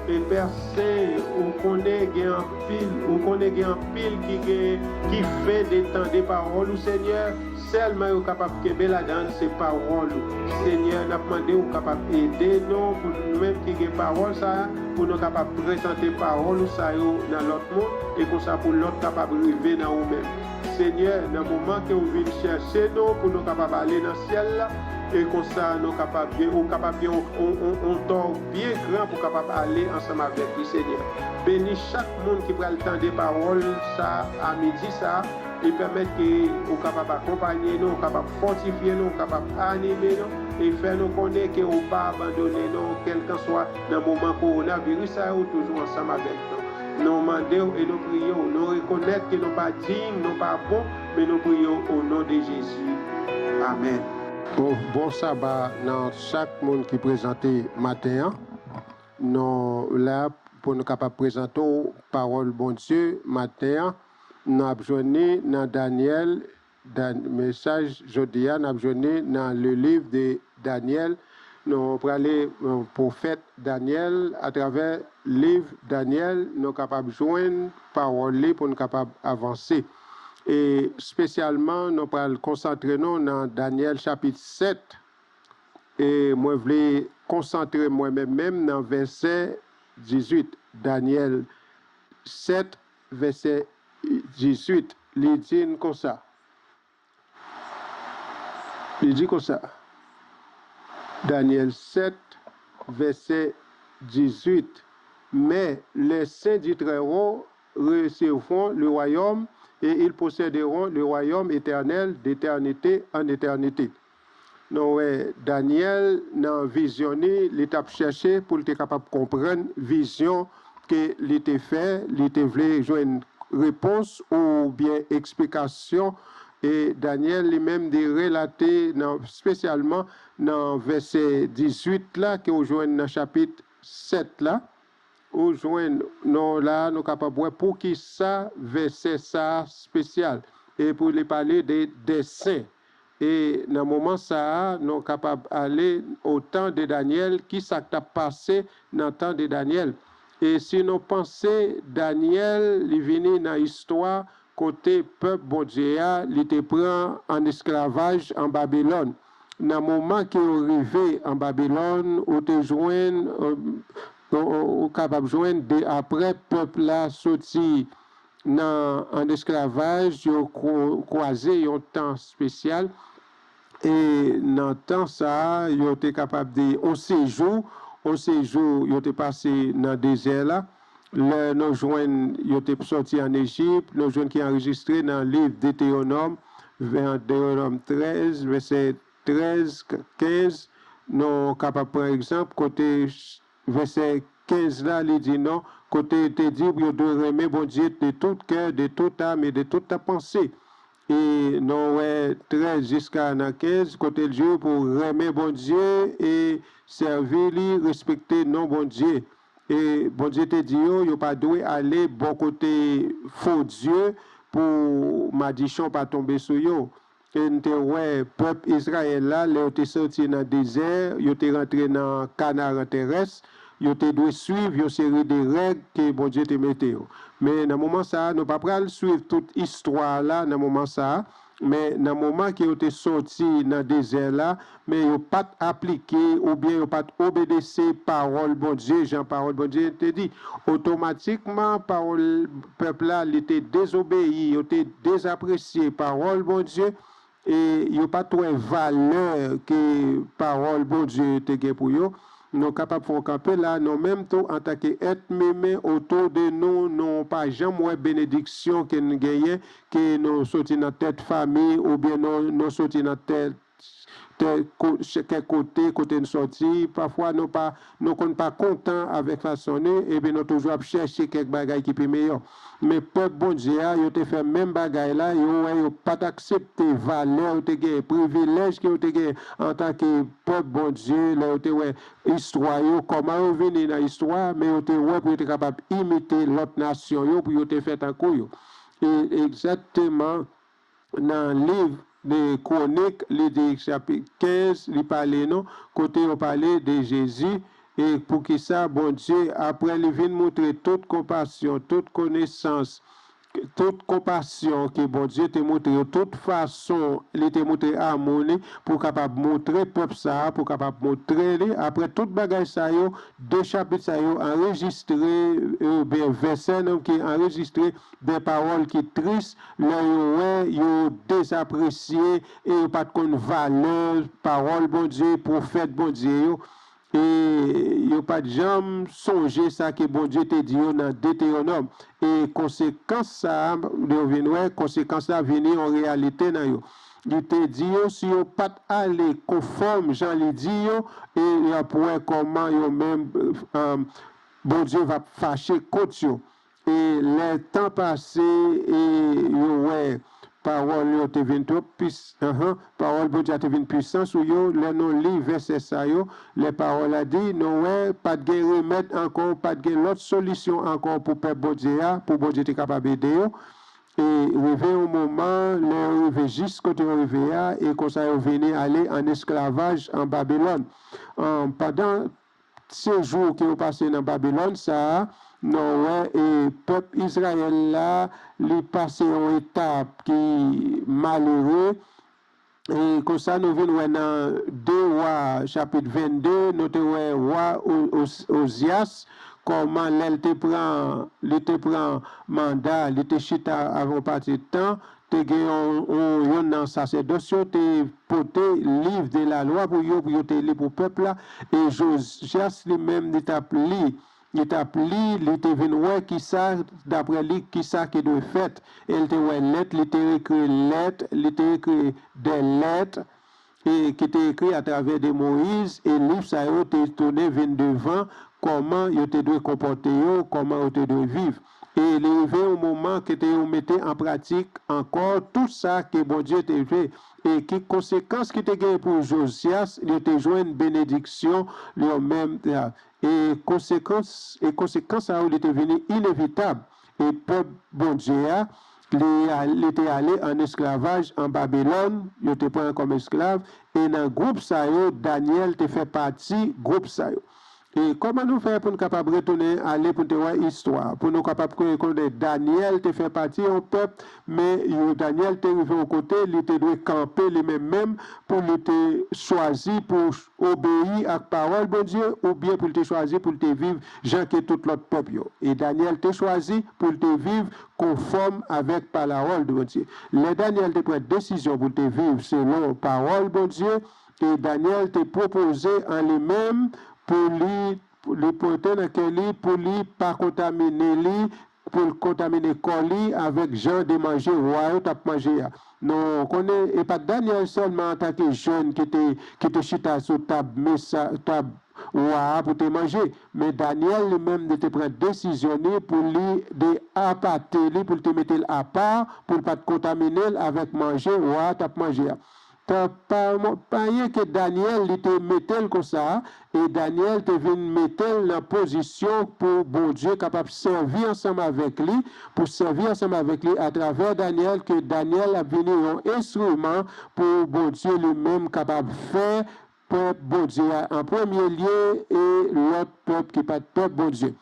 J: E Pè Sen, ou konnen gen anpil, ou konnen gen anpil ki gen, ki fen de tande pawòl ou Senyè. Sèlman yo kapab kenbe ladann se pawòl ou. Senyè nap mande ou kapab ede nou pou nou menm ki gen pawòl sa a pou nou kapab prezante pawòl ou sa yo nan lòt moun e konsa pou lòt kapab rive nan ou menm. Senyè nan moman ke ou vin chèche nou pou nou kapab ale nan syèl la e konsa nou kapab gen ou kapab gen yon tò byen gran pou kapab ale ansanm avèk li Senyè. Beni chak moun ki pral tande pawòl sa a midi sa a. Li pèmèt ke ou kapab akonpanye nou, ou kapab fòtifye nou, ou kapab anime nou, e fè nou konnen ke ou pa abandone nou, kèlkanswa nan moman kowonaviris sa yo, ou toujou ansanm avèk nou. Nou mande w e nou priye w, nou rekonèt ke nou pa diy, nou pa bon, men nou priye w o non de Jezi. Amèn. Bon saba nan chak moun ki prezante maten an. Nou la pou nou kapab prezante w pawòl Bondye maten an. N ap jwenn li nan Danyèl, mesaj jodi a n ap jwenn li nan le liv de Daniel. Nou prale pwofèt Danyèl, atravè liv Danyèl nou kapab jwenn pawòl li pou n kapab avanse. E spesyalman nou pral konsantre nou nan Danyèl chapit 7. E mwen vle konsantre mwen menm menm nan vèsè 18, Danyèl 7 vèsè 18, li di n konsa, li di konsa, Danyèl 7, vèsè 18, Men, les saints du Très-Haut recevront le royaume, et ils posséderont le royaume éternel d'éternité en éternité. Nou wè Danyèl nan vizyon ni, li t ap chèche pou l te kapab konprann vizyon ke li te fè, li te vle jwenn repons oubyen eksplikasyon, e Danyèl li menm li relate nan spesyalman nan vèsè 18 la ke ou jwenn nan chapit 7 la, ou jwenn non la nou kapab wè poukisa vèsè sa spesyal, e pou li pale de dè sen. E nan moman sa a, nou kapab ale o tan de Danyèl, ki sa k t ap pase nan tan de Danyèl? E si nou panse Danyèl, li vini nan istwa kote pèp Bondye a, li te pran ann esklavaj an Babilòn. Nan moman ke yo rive an Babilòn, ou te jwenn, ou kapab jwenn de apre pèp la soti Nan an esklavaj yo kwaze yon tan spesyal e nan tan sa a yo te kapab di on sejou, on sejou yo te pase nan dezè la. Lè nou jwenn yo te sòti an Ejip, nou jwenn ki anrejistre nan liv Deteyonòm, Deteyonòm 13, vèsè 13, 15, nou kapab pran egzanp kote. vèsè 15 la li di non, kote yo te di yo dwe renmen Bondye de tout kè, de tout am e de tout ta panse. E nou wè 13 jiska nan 15 kote l di yo pou renmen Bondye e sèvi li, respekte non Bondye. E Bondye te di yo, yo pa dwe ale bò kote fo dye pou madichon pa tonbe sou yo. E n te wè pèp Izrayèl la, lè yo te soti nan dezè, yo te rantre nan Kanaran terès, yo te dwe suiv yon seri de règ ke Bondye te mete yo. Men nan moman sa a, nou pa pral suiv tout istwa a la nan moman sa a, men nan moman ke yo te soti nan dezè la, men yo pa t aplike oubyen yo pa t obedese pawòl Bondye jan pawòl Bondye te di. Otomatikman pawòl pèp la li te dezobeyi, yo te dezapresye pawòl Bondye e yo pa t wè valè ke pawòl Bondye te gen pou yo. Nou kapab fè yon kanpe la, nou menm tou antanke èt imen otou de nou, nou pa janm wè benediksyon ke n genyen, ke nou soti nan tèt fami oubyen nou soti nan tèt Kèk kote, kote n sòti, pafwa nou pa, nou konn pa kontan avèk fason nou, epi nou toujou ap chèche kèk bagay ki pi meyò. Men pèp Bondye a, yo te fè menm bagay la, yo wè yo pa t aksepte valè yo te genyen, privilèj ke yo te genyen antanke pèp Bondye, lè yo te wè istwa yo, kòman yo vini nan istwa, men yo te wè pou yo te kapab imite lòt nasyon yo, pou yo te fè tankou yo. E egzakteman. Nan liv de Kwonik li di chapit 15 li pale nou kote yo pale de Jezi e poukisa Bondye aprè li vin moutre tout konpasyon tout konesans tout konpasyon ke Bondye te moutre yo tout fason li te moutre amou li pou kapab moutre pèp sa pou kapab moutre li aprè tout bagay sa yo de chapit sa yo anrejistre oubyen vèsè nou ki anrejistre De pawòl ki tris lè yo wè yo dezapresye e yo pa t konn valè pawòl Bondye, pwofèt Bondye yo, e yo pa t janm sonje sa ke Bondye te di yo nan Detewonòm. E konsekans sa a, yo vin wè konsekans la vini yon reyalite nan yo. Li te di yo si yo pa t ale konfòm jan li di yo, e y ap wè kòman yo menm Bondye va fache kont yo. E lè tan pase e yo wè pawòl yo te vin twòp pis, uh-huh, pawòl Bondye a te vin pwisan sou yo, lè nou li vèsè sa yo, lè pawòl la di, nou wè pa t gen remèd ankò, pa t gen lòt solisyon ankò pou pèp Bondye a, pou Bondye te kapab ede yo. E rive yon moman, lè yo rive jis kote yo rive a, e konsa yo vini ale ann esklavaj an Babilòn. Pandan Sejou ke yo pase nan Babilòn sa a, nou wè e pèp Izrayèl la li pase yon etap ki malere, e konsa nou vin wè nan 2 Wa chapit 22, nou te wè wa Ozyas kòman lè l te pran li te pran manda, li te chita avè yon pati tan, Te gen yon youn nan sasèdòs yo te pote liv de lalwa pou yo, pou yo te li pou pèp la, e Jozyas li menm li t ap li, li t ap li, li te vin wè kisa, dapre li, kisa ki dwe fèt, e l te wè lèt, li te ekri lèt, li te ekri dè lèt, e ki te ekri atravè de Moyiz, e liv sa yo te tounen vin devan kòman yo te dwe konpòte yo, kòman yo te dwe viv. E li rive yon moman ke te yo mete an pratik ankò tout sa ke Bondye te vle. E ki konsekans ki te genyen pou Jozyas, yo te jwenn benediksyon yo menm. E konsekans, e konsekans sa yo li te vini inevitab. E pèp Bondye a, li, li te ale ann esklavaj an Babilòn, yo te pran kòm esklav, e nan gwoup sa yo, Dànyèl te fè pati gwoup sa yo. E kòman nou fè pou n kapab retounen ale pou n te wè istwa, pou nou kapab konnen Dànyèl te fè pati yon pèp, men yo, Dànyèl te rive yon kote, li te dwe kanpe li menm menm pou li te chwazi pou obeyi ak pawòl Bondye oubyen pou l te chwazi pou l te viv jan ke tout lòt pèp yo. E Danyèl te chwazi pou l te viv konfòm avèk palawòl Bondye. Lè Danyèl te pran desizyon pou l te viv selon pawòl Bondye, e Danyèl te pwopoze an li menm pou li li pote nan kè li pou li pa kontamine li pou l kontamine kò li avèk jan de manje wa yo t ap manje a. Nou konnen e pa t Dànyèl sèlman antanke jèn ki te ki te chita sou tab mesa tab. wa a pou te manje. Men Danyèl li menm li te pran desizyon ni pou li de apate li, pou l te mete l apa, pou l pa t kontamine l avèk manje wa a t ap manje a. Tan pa anyen ke Danyèl li te mete l konsa, e Danyèl te vin mete l nan pozisyon pou Bondye kapab sèvi ansanm avèk li, pou sèvi ansanm avèk li atravè Danyèl, ke Danyèl ap vini yon enstriman pou Bondye li menm kapab fè pèp Bondye a an premye lye e lòt pèp ki pa t pèp Bondye.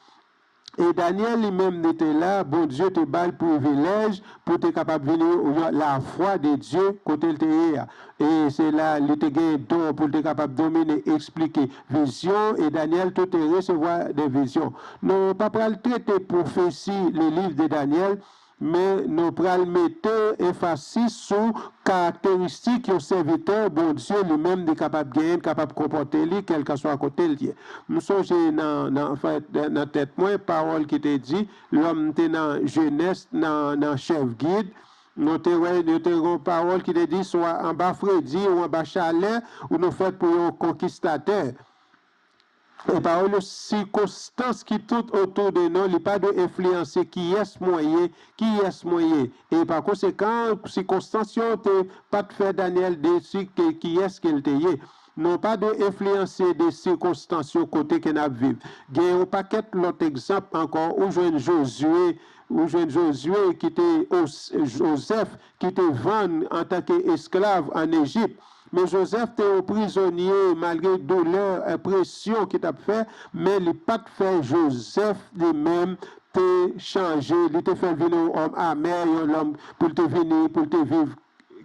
J: E Danyèl li menm li te la, Bondye te ba l privilèj pou te kapab vini yon lafwa de Dye kote l te ye a. E se la li te gen don pou l te kapab domine, eksplike vizyon, e Danyèl tou te resevwa de vizyon. Nou pa pral trete pwofesi le liv de Danyèl, Men nou pral mete enfasis sou karakteristik yon sèvitè Bondye li menm li kapab genyen, li kapab konpòte li kèlkanswa kote l ye. M sonje nan nan tèt mwen pawòl ki te di lò m te nan jenès nan nan chèf gid, nou te wè yo te gen yon pawòl ki te di swa anba fredi ou anba chalè ou nou fèt pou yon konkistatè. E pawòl yo, sikonstans ki tout otou de nou, li pa dwe enfliyanse kiyès mwen ye, kiyès mwen ye. E pa konsekan, sikonstans yo te pa t fè Danyèl desi ke kiyès ke l te ye. Nou pa dwe enfliyanse de sikonstans yo kote ke n ap viv. Gen yon pakèt lòt egzanp ankò, ou jwenn Jozye, ou jwenn Jozye ki te, Jozèf ki te vann antanke esklav ann Ejip. Men Jozèf te yon prizonye malgre doulè, presyon ki t ap fè, men li pa t fè Jozèf li menm te chanje, li te fè l vini yon òm amè, yon lòm pou l te vini, pou l te viv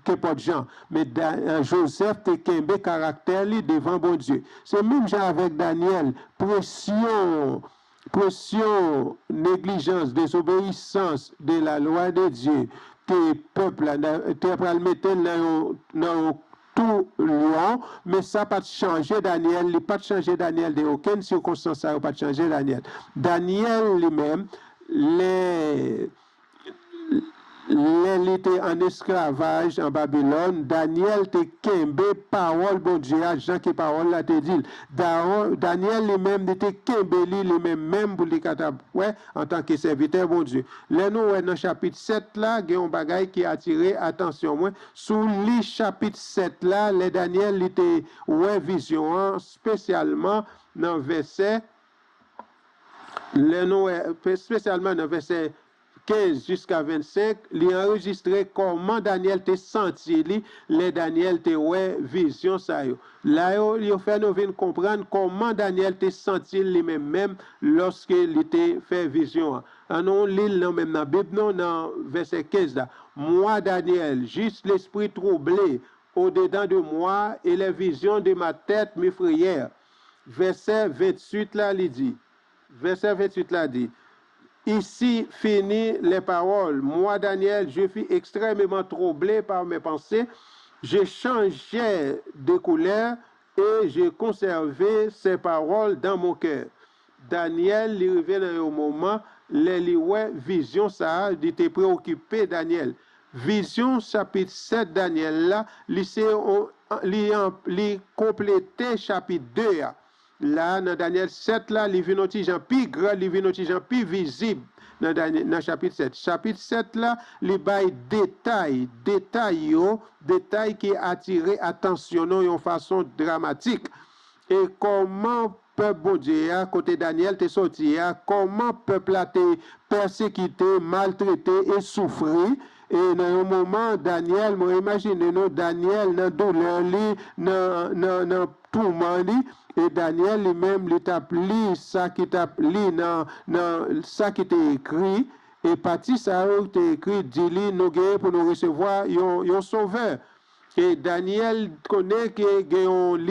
J: kenpòt jan. Men Jozèf te kenbe karaktè li devan Bondye. Se menm jan avèk Danyèl, presyon Presyon, neglijans, dezobeyisans de la lwa de Dye ke pèp la te pral mete l nan yon nan yon tou lyon, men sa pa t chanje Danyèl, li pa t chanje Danyèl de okenn sikonstans sa yo pa t chanje Danyèl. Danyèl li menm, lè. Lè li te ann esklavaj an Babilòn, Dànyèl te kenbe pawòl Bondye a jan ke pawòl la te di l. Dànyèl li menm, li te kenbe li li menm menm pou li katab kwè antanke sèvitè Bondye. Lè nou wè nan chapit 7 la, gen yon bagay ki atire atansyon mwen. Si w li chapit 7 la, lè Dànyèl li te wè vizyon an, spesyalman nan vèsè, lè nou wè, espesyalman nan vèsè 15 jiska 25, li anrejistre kòman Dànyèl te santi li lè Dànyèl te wè vizyon sa yo. La yo, yo fè nou vin konprann kòman Dànyèl te santi l li menm menm lòske li te fè vizyon an. An nou li l nou menm nan Bib nou nan vèsè 15 la, Moi, Daniel, j'eus l'esprit troublé au-dedans de moi, et les visions de ma tête m'effrayèrent. Vèsè 28 la, li di, Vèsè 28 la di, Ici fini les paroles. Moi, Daniel, je fus extrêmement troublé par mes pensées, je changeai de couleur et je conservai ces paroles dans mon cœur. Danyèl li rive nan yon moman lè li wè vizyon sa a, li te preokipe Danyèl. Vizyon chapit 7 Danyèl la, li se yon li li konplete chapit 2 a. La a, nan Danyèl 7 la, li vin yon ti jan pi gran, li vin yon ti jan pi vizib nan Danyèl, nan chapit 7. Chapit 7 la, li bay detay, detay yo, detay ki atire atansyon nou yon fason dramatik. E kòman pèp Bondye a, kote Danyèl te soti a, kòman pèp la te pèsekite, maltrete e soufri. E nan yon moman, Danyèl, mwen imajine nou, Danyèl nan doulè li, nan, nan, nan touman li, e Danyèl li menm li t ap li sa ki t ap li nan, nan sa ki te ekri, e pati sa yo te ekri di li nou genyen pou nou resevwa yon, yon sovè. E Danyèl konnen ke gen yon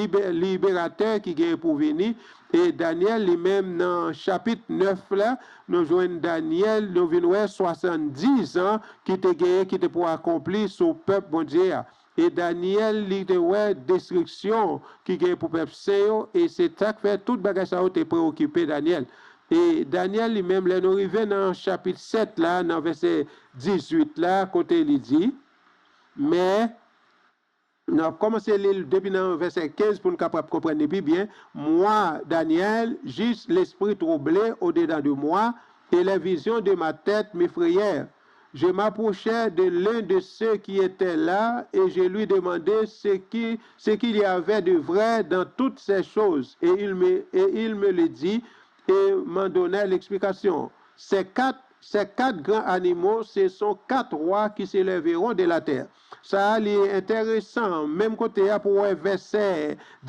J: liberatè ki gen pou vini, e Danyèl li menm nan chapit 9 la, nou jwenn Danyèl, nou vin wè swasanndizan ki te genyen ki te pou akonpli sou pèp Bondye a. E Danyèl li te wè destriksyon ki gen pou pèp sen yo, e se sa k fè tout bagay sa yo te preyokipe Danyèl. E Danyèl li menm, lè nou rive nan chapit 7 la, nan vèsè 18 la, kote li di. Men, Nou ap kòmanse li l depi nan vèsè 15 pou n kapab konprann li pi byen, Moi, Daniel, j'eus l'esprit troublé au-dedans de moi, et les visions de ma tête m'effrayèrent. Je m'approchai de l'un de ceux qui étaient là, et je lui demandai ce qui, ce qu'il y avait de vrai dans toutes ces choses. Et il me, et il me le dit et m'en donnait l'explication. Ces quatre, ces quatre grands animaux, ce sont quatre rois qui s'élèveront de la terre. Sa a li enteresan, menm kote a pou wè vèsè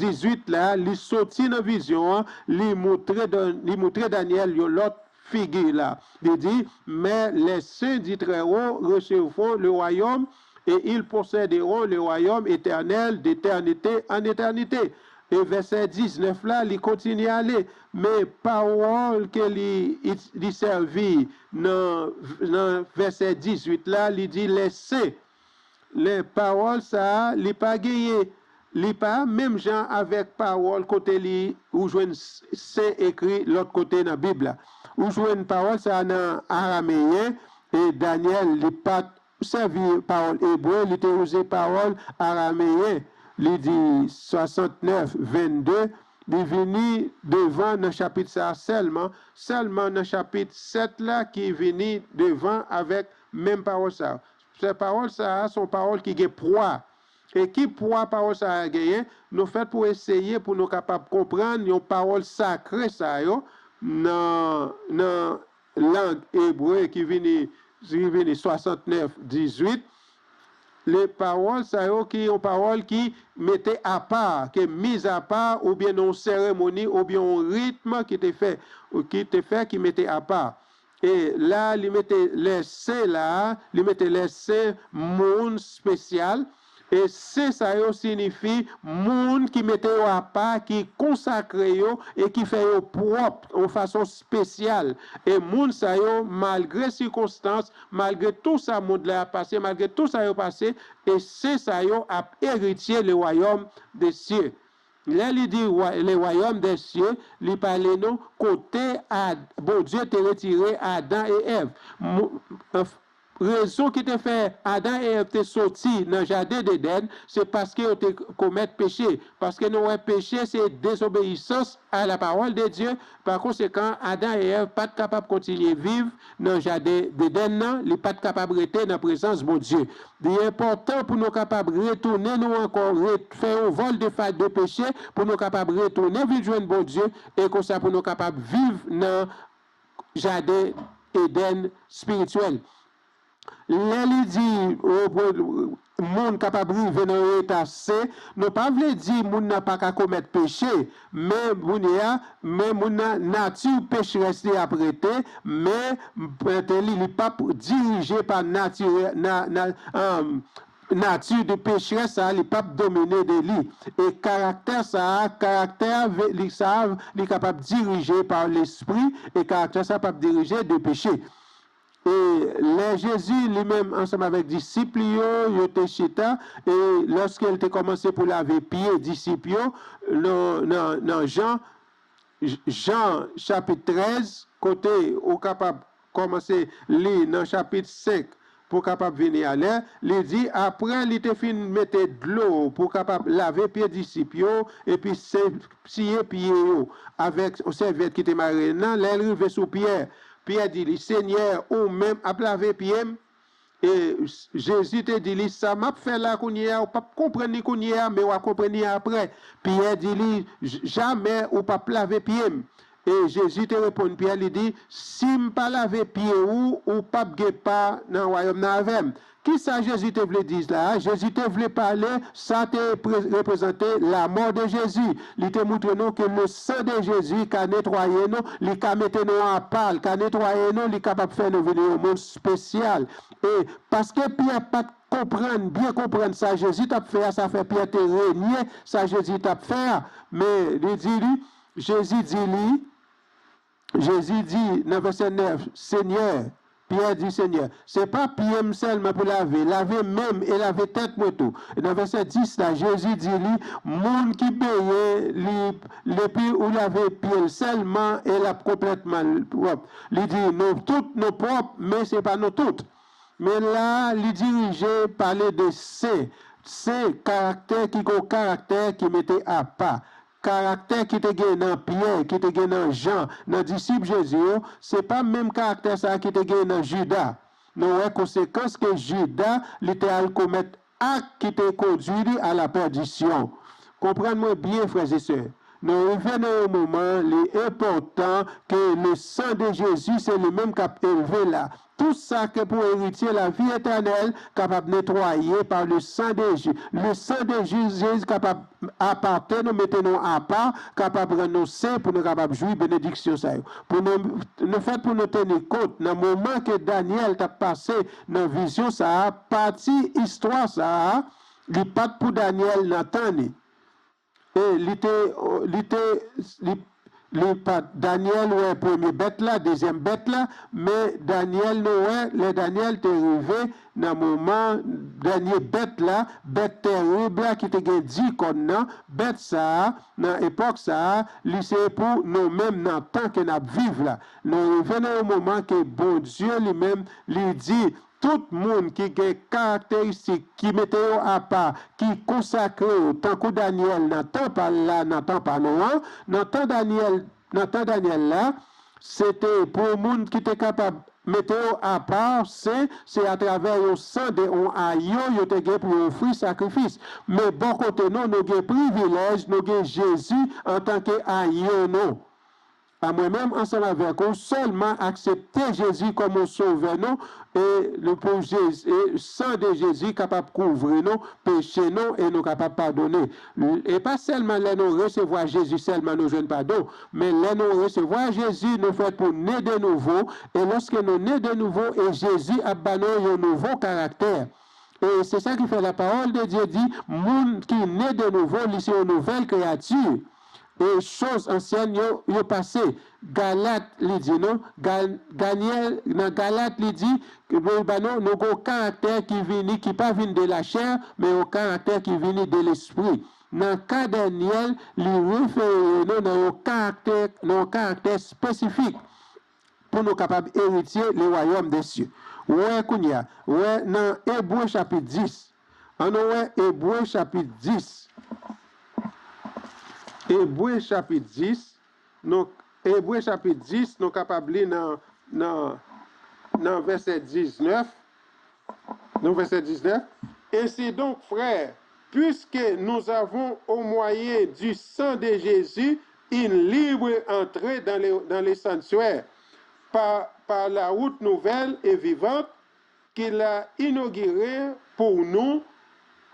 J: 18 la, li soti nan vizyon an, li moutre li moutre Danyèl yon lòt figi la. Li di, Men les saints du Très-Haut recevront le royaume et ils posséderont le royaume éternel d'éternité en éternité. E vèsè 19 la, li kontinye ale, men pawòl ke li li sèvi nan nan vèsè 18 la, li di les saints. Lè pawòl sa a, li pa genyen, li pa menm jan avèk pawòl kote li ou jwenn sen ekri lòt kote nan Bib la. Ou jwenn pawòl sa a nan arameyen, e Danyèl li pa t sèvi pawòl ebre, li te uze pawòl arameyen. Li di 69, 22, li vini devan nan chapit sa a sèlman, sèlman nan chapit 7 la ki vini devan avèk menm pawòl sa a. Se pawòl sa a se yon pawòl ki gen pwa. E ki pwa pawòl sa a genyen? Nou fèt pou eseye pou nou kapab konprann yon pawòl sakre sa yo nan nan lang ebre ki vini ki vini 69, 18, le pawòl sa yo ki yon pawòl ki mete apa, ke mizapa oubyen nan yon seremoni oubyen yon ritm ki te fè ki te fè ki mete apa. E la li mete lè sen la a, li mete lè sen moun spesyal, e sen sa yo sinifi moun ki mete yo apa, ki konsakre yo e ki fè yo pwòp yon fason spesyal. E moun sa yo, malgre sikonstans, malgre tou sa mond la ap pase, malgre tou sa yo pase, e sen sa yo ap eritye le wayòm de sye. Lè li di le wayòm dè sye, li pale nou kote Bondye te retire Adan e Èv. Rezon ki te fè Adan e Èv te soti nan jaden Dedèn, se paske yo te komèt peche. Paske nou wè peche se dezobeyisans a la pawòl de Dye, pa konsekan Adan e Èv pa t kapab kontinye viv nan jaden Dedèn nan, li pa t kapab rete nan prezans Bondye. Li enpòtan pou nou kapab retounen nou ankò, fè yon vòl de fa de peche pou nou kapab retounen vin jwenn Bondye e konsa pou nou kapab viv nan jaden Edenn spirityèl. Lè li di moun kapab rive nan yon eta sen, nou pa vle di moun nan pa ka komèt peche, men kounye a, men moun nan nati pecherès li ap rete, men li li pap dirije pa nati nati de pecherès sa a li pap domine de li. E karaktè sa a, karaktè li sa a li kapab dirije pa lespri e karaktè sa a pap dirije de peche. E lè Jezi li menm ansanm avèk disip li yo, yo te chita, e lòske l te kòmanse pou lave pye disip yo, nan, nan Jan, Jan chapit 13, kote ou kapab kòmanse li nan chapit 5 pou kapab vini alè, li di, apre li te fin mete dlo pou kapab lave pye disip yo, epi siye pye yo avèk yon sèvyèt ki te mare nan, lè l rive sou Pyè, Pyè di li, Senyè, ou menm ap lave pye m? E, Jezi te di li, Sa m ap fè la kounye a, ou pap konprann li kounye a, men w a konprann li apre. Pyè di li, Jamè ou pap lave pye m. E, Jezi te reponn Pyè, li di, Si m pa lave pye ou, ou pap gen pa nan wayòm nan avè m. Ki sa Jezi te vle di la a? Jezi te vle pale, sa te reprezante lamò de Jezi. Li te moutre nou ke le san de Jezi ka netwaye nou, li ka mete nou apa, li ka netwaye nou, li kapab fè nou vini yon moun spesyal. E, paske Pyè pa t konprann, byen konprann sa Jezi t ap fè a, sa fè Pyè te renye sa Jezi t ap fè a. Men, li di li, Jezi di li, Jezi di nan vèsè 9, Senyè, Pyè di, Senyè, se pa pye m sèlman pou lave, lave men m e lave tèt mwen tou. E nan vèsè 10 la, Jezi di li, Moun ki benyen, li, depi ou lave pye l sèlman e l ap konplètman pwòp. Li di, Nou tout nou pwòp, men se pa nou tout. Men la a, li dirije pale de sen. Se karaktè ki gon karaktè ki mete apa. Karaktè ki te gen nan Pyè, ki te gen nan Jan, nan disip Jezi yo, se pa menm karaktè sa ki te gen nan Jida. Nou wè konsekans ke Jida li te al komèt ak ki te kondui li a la pèdisyon. Konprann mwen byen frèzesè, nou rive nan yon moman li enpòtan ke le sang de Jezi se li menm kap elve la, Tout sa ke pou eritye lavi etènèl kapab netwaye pa le sang de Je, le sang de Jezi kapab apate nou, mete nou apa, kapab rann nou sen pou nou kapab jwi benediksyon sa yo. Pou nou, nou fèt pou nou teni kont nan moman ke Danyèl t ap pase nan vizyon sa a, pati istwa sa a, li pa t pou Danyèl nan tan ni. E li te, li te, li, li pa, Danyèl wè premye bèt la, dezyèm bèt la, men Danyèl nou wè, lè Danyèl te rive nan moman dènye bèt la, bèt terib la ki te gen di kòn nan, bèt sa a, nan epòk sa a, li se pou nou menm nan tan ke n ap viv la. Nou rive nan yon moman ke Bondye li menm, li di, Tout moun ki gen karakteristik ki mete yo apa, ki konsakre yo tankou Dànyèl nan tan pa l la, nan tan pa nou an, nan tan Dànyèl, nan tan Dànyèl la, se te pou moun ki te kapab mete yo apa, sen, se atravè yon san de on ayo yo te gen pou yo ofri sakrifis. Men bò kote nou, nou gen privilèj, nou gen Jezi antanke ayo nou. A mwen menm ansanm avèk ou sèlman aksepte Jezi kòm on sovè nou e nou pou Jezi e sang de Jezi kapab kouvri nou peche nou e nou kapab padone e pa sèlman lè nou resevwa Jezi sèlman nou jwenn padon men lè nou resevwa Jezi nou fèt pou ne de nouvo e lòske nou ne de nouvo e Jezi ap ba nou yon nouvo karaktè e se sa ki fè la pawòl de Dye di moun ki ne de nouvo li se yon nouvèl kreyati. E choz ansyèn yo, yo pase. Galat, li di nou, Gal, Danyèl, nan Galat li di, li ba nou, nou gon karaktè ki vini, ki pa vin de lachè, men yon karaktè ki vini de lespri. Nan ka Danyèl, li refere nou nan yon karaktè, nan yon karaktè espesifik, pou nou kapab eritye le wayòm dè sye. Wè kounye a, wè nan Ebre chapit 10. An nou wè Ebre chapit 10. Ebre chapit 10, nou, Ebre chapit 10, nou kapab li nan, nan, nan vèsè 19, nan vèsè 19, Ainsi donc, frères, puisque nous avons au moyen du sang de Jésus une libre entrée dans le, dans le sanctuaire, par, par la route nouvelle et vivante qu'il a inaugurée pour nous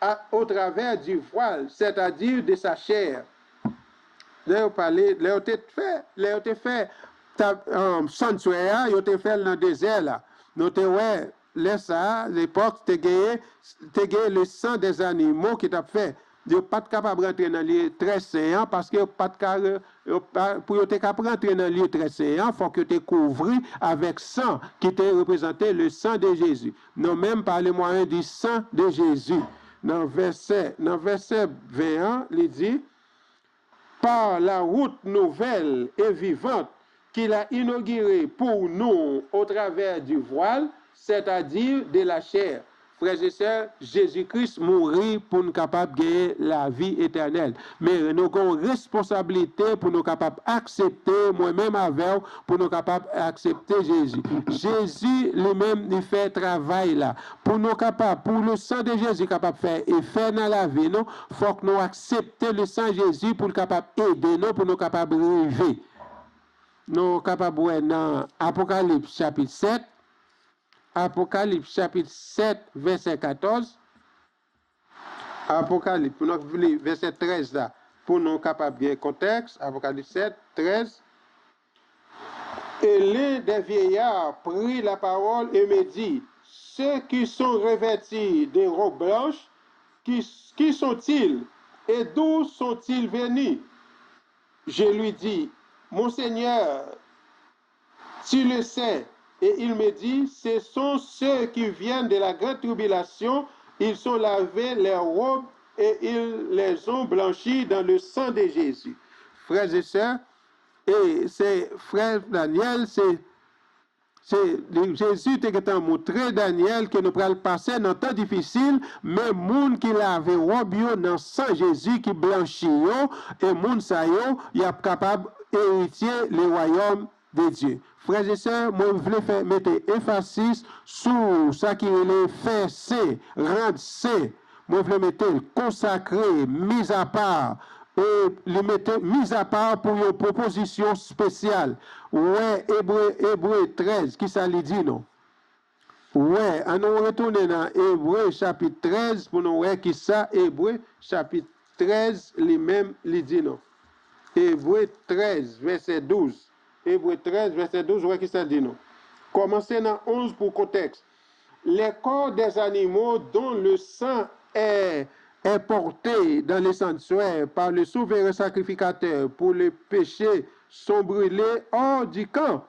J: à, au travers du voile, c'est-à-dire de sa chair. Lè yo pale, lè yo te fè, lè yo te fè tab, sanctuaire a, yo te fè l nan dezè la. Nou te wè lè sa a, lepòk te genyen, te genyen le sang des animaux ki t ap fè. Yo pa t kapab rantre nan lye trè sen an, paske yo pa t ka, yo pa, pou yo te kab rantre nan lye trè sen an, fòk yo te kouvri avèk san ki te reprezante le sang de Jésus. Nou menm pa le mwayen di sang de Jésus. Nan vèsè, nan vèsè 20 an, li di, Par la route nouvelle et vivante qu'il a inaugurée pour nous au travers du voile, c'est-à-dire de la chair. Frè e sè, Jezi Kris mouri pou n kapab genyen lavi etènèl. Men nou gen yon responsablite pou nou kapab aksepte, mwen menm avè w, pou nou kapab aksepte Jezi. Jezi li menm li fè travay la. Pou nou kapab, pou le sang de Jezi kapab fè efè nan lavi nou, fòk nou aksepte le sang Jezi pou l kapab ede nou pou nou kapab rive. Nou kapab wè nan Apokalips chapit 7, Apokalips chapit 7 vèsè 14, Apokalips, pou nou li vèsè 13 la, pou nou kapab gen kontèks, Apokalips 7, 13, Et l'un des vieillards prit la parole et me dit, Ceux qui sont revêtis de robes blanches, qui, qui sont-ils et d'où sont-ils venus? Je lui dis, Mon Seigneur, tu le sais. Et il me dit, ce sont ceux qui viennent de la grande tribulation, ils sont lavés leurs robes et ils les ont blanchis dans le sang de Jésus. Frères et sœurs, e se frè Daniel se. Se Jezi te gentan moutre Danyèl ke nou pral pase nan tan difisil, men moun ki lave wòb yo nan san Jezi ki blanchi yo, e moun sa yo, y ap kapab eritye le wayòm de Dye. Frè e sè, mwen vle fè mete enfasis sou sa ki rele fè sen, rand sen. Mwen vle mete l konsakre, mis à part, e li mete mis à part pou yon pwopozisyon spesyal. Wè Ebre, Ebre 13, kisa li di nou? Wè, an nou retounen nan Ebre chapit 13 pou nou wè kisa Ebre chapit 13 li menm li di nou. Ebre 13, vèsè 12. Ebre 13, vèsè 12, wè kisa l di nou. Kòmanse nan 11 pou kontèks. Les corps des animaux dont le sang est est porté dans le sanctuaire par le souverain sacrificateur pour le péché sont brûlés hors du camp.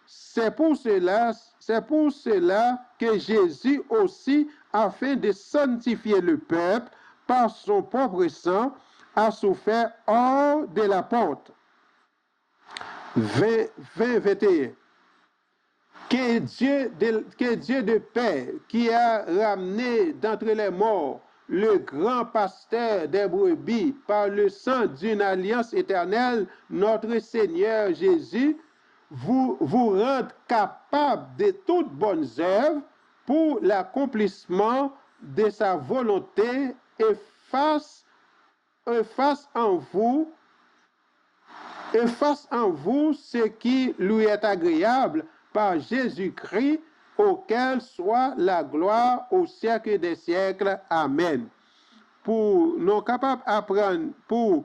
J: C'est pour cela, c'est pour cela que Jésus aussi, afin de sanctifier le peuple par son propre sang, a souffert hors de la porte. 20, 20, 21. Que Dieu de, que Dieu de paix qui a ramené d'entre les morts le grand pasteur des brebis par le sang d'une alliance éternelle, notre Seigneur Jésus, vous, vous rende capable de toutes bonnes œuvres pour l'accomplissement de sa volonté et fasse fasse en vous et fasse en vous ce qui lui est agréable par Jésus-Christ, auquel soit la gloire au siècle des siècles. Amen. Pou nou kapab aprann, pou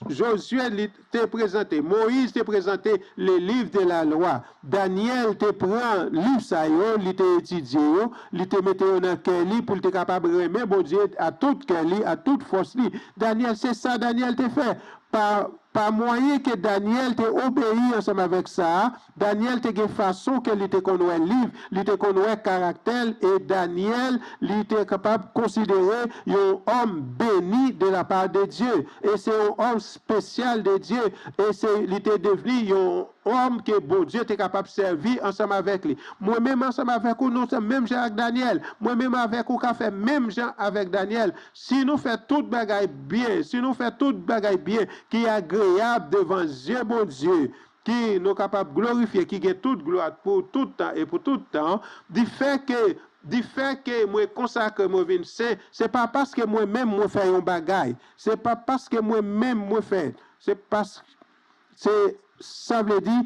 J: Josué li te prezante, Moïse te prezante le livre de la loi. Daniel te pran liv sa yo, li te etidye yo, li te mete yo nan kè li pou l te kapab renmen Bondye a tout kè li, a tout fòs li. Daniel, se sa Daniel te fè. Pa, pa mwayen ke Daniel te obeyi ansanm avèk sa a, Daniel te gen fason ke li te konn wè liv, li te konn wè karaktè l, e Daniel, li te kapab konsidere yon òm beni de la part de Dieu, e se yon òm spesyal de Dieu, e se, li te devni yon òm ke Bondye te kapab sèvi ansanm avèk li. Mwen menm ansanm avèk ou, nou se menm jan ak Daniel. Mwen menm avèk ou ka fè menm jan avèk Daniel. Si nou fè tout bagay byen, si nou fè tout bagay byen ki agreyab devan zye Bondye, ki nou kapab glorifye, ki gen tout glwa pou tout tan e pou tout tan, di fè ke, di fè ke mwen konsakre, mwen vin sen, se pa paske mwen menm mwen fè yon bagay, se pa paske mwen menm mwen fè, se paske, se, sa vle di,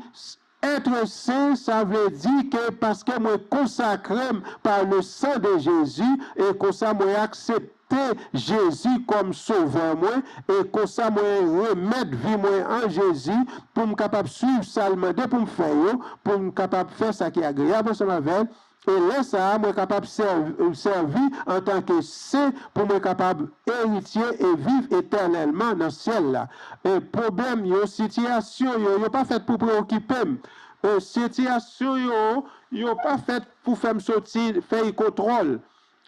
J: Être saint sa vle di ke paske mwen konsakre m par le sang de Jésus e konsa mwen aksepte Jezi kòm sovè mwen e konsa mwen remèt vi mwen an Jezi pou m kapab swiv sa l mande pou m fè yo pou m kapab fè sa ki agreyab ansanm avè l E lè sa a, mwen kapab sèvi antanke sen pou mwen kapab eritye e viv etènèlman nan syèl la. E pwoblèm yo, sitiyasyon yo, yo pa fèt pou preyokipe m. E sitiyasyon yo, yo pa fèt pou fè m soti fèy kontwòl.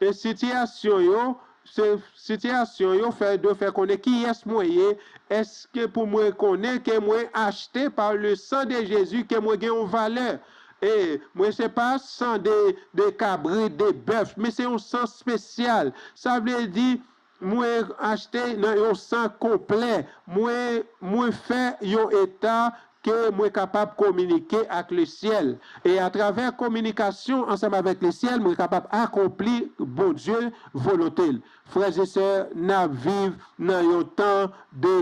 J: E sitiyasyon yo, se sitiyasyon yo fè dwe fè konnen kiyès mwen ye, èske pou mwen konnen ke mwen achte par le sang de Jésus, ke mwen gen yon valè. E mwen se pa sang de de kabrit, de bèf, men se yon sang spesyal. Sa vle di mwen achte nan yon sang konplè. Mwen mwen fè yon eta ke mwen kapab kominike ak lesyèl. E atravè kominikasyon ansanm avèk lesyèl, mwen kapab akonpli Bondye volonte l. Frè e sè, n ap viv nan yon tan de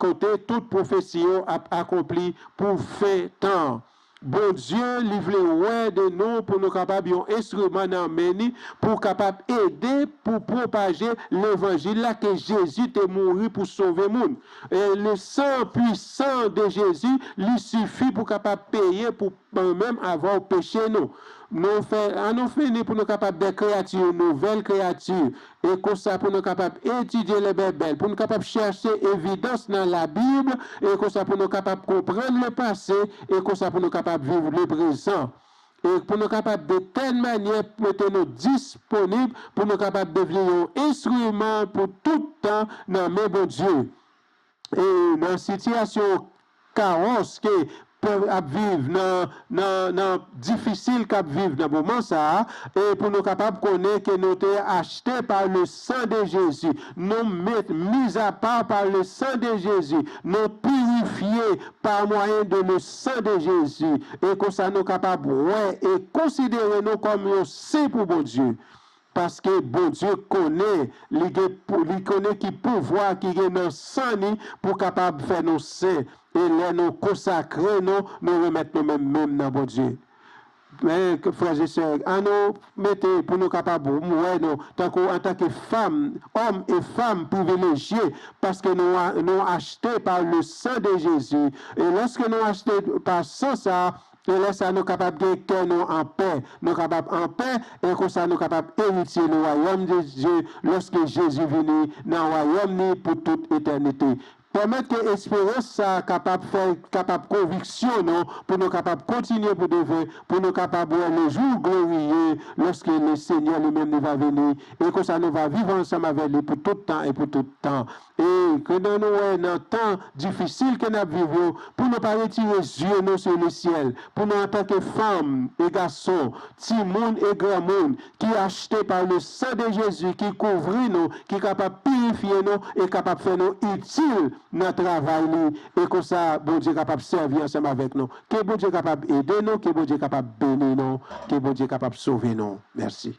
J: kote tout pwofesi yo ap akonpli pou fen tan an. Bondye li vle wè de nou pou nou kapab yon enstriman nan men ni pou kapab ede pou pwopaje levanjil la ke Jezi te mouri pou sove moun. E le sang puissant de Jezi li sifi pou kapab peye pou menm avèw peche nou. Nou fè an nou fini pou nou kapab dè kreyati nouvèl kreyati e konsa pou nou kapab etidye le bèbèl pou nou kapab chèche evidans nan la bib e konsa pou nou kapab konprann le pase e konsa pou nou kapab viv le prezan e pou nou kapab de tèl manyè mete nou disponib pou nou kapab devni yon enstriman pou tout tan nan men Bondye. E nan sitiyasyon kawòs ke. ap viv nan nan nan difisil kap viv nan moman sa a, e pou nou kapab konnen ke nou te achte pa le sang de Jezi, nou met mis a part par le sang de Jezi, nou pirifye pa mwayen de le sang de Jezi, e konsa nou kapab wè e konsidere nou kòm yon sen pou Bondye. Paske Bondye konnen li gen li konnen ki pouvwa ki gen nan sang ni pou kapab fè nou sen, e lè nou konsakre nou, nou remèt nou menm menm nan Bondye. Men, frè e sè, an nou mete pou nou kapab wè nou tankou antanke fanm, òm e fanm privilejye, paske nou nou achte pa le sang de Jezi, e lòske nou achte pa sang sa, E lè sa a nou kapab gen kè nou anpè, nou kapab anpè, e konsa nou kapab eritye le wayòm de Dye lòske Jezi vini nan wayòm ni pou tout etènite. Pèmèt ke esperans sa a kapab fè kapab konviksyon nou pou nou kapab kontinye pou devan, pou nou kapab wè le jou gloriye lòske le Senyè li menm li va vini, e konsa nou va viv ansanm avè li pou tout tan e pou tout tan. E ke nan nou wè nan tan difisil ke nap viv yo, pou nou pa retire zye nou sou le syèl, pou nou antanke fanm e gason, timoun e granmoun, ki achte pa le sang de Jezi ki kouvri nou, ki kapab pirifye nou e kapab fè nou itil nan travay li, e konsa Bondye kapab sèvi ansanm avèk nou. Ke Bondye kapab ede nou, ke Bondye kapab beni nou, ke Bondye kapab sove nou. Mèsi.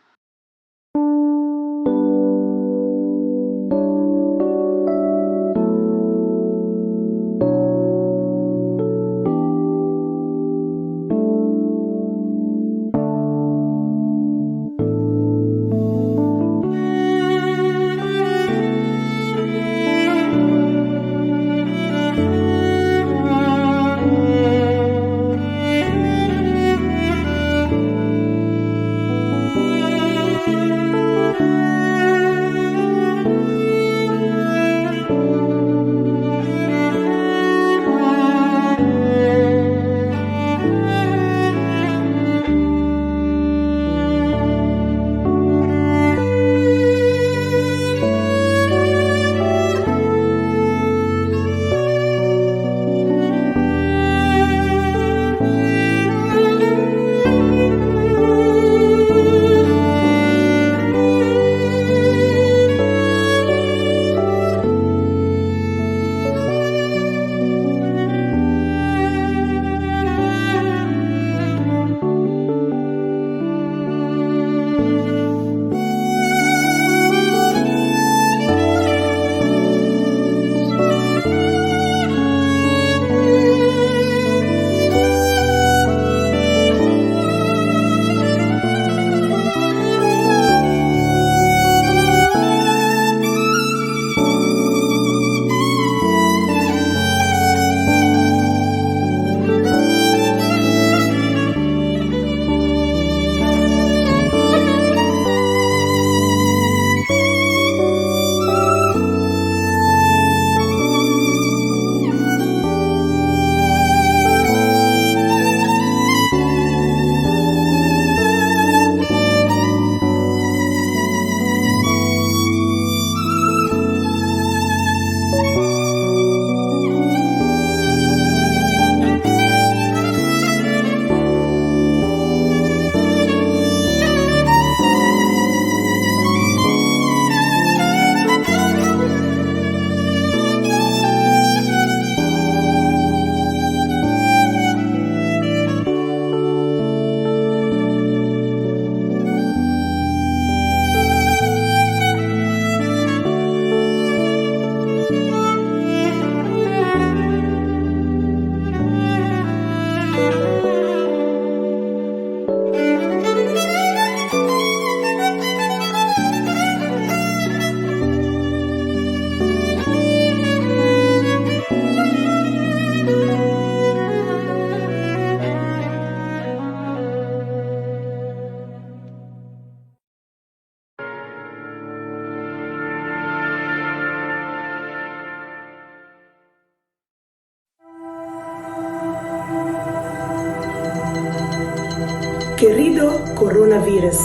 X: Kerido Coronavirus.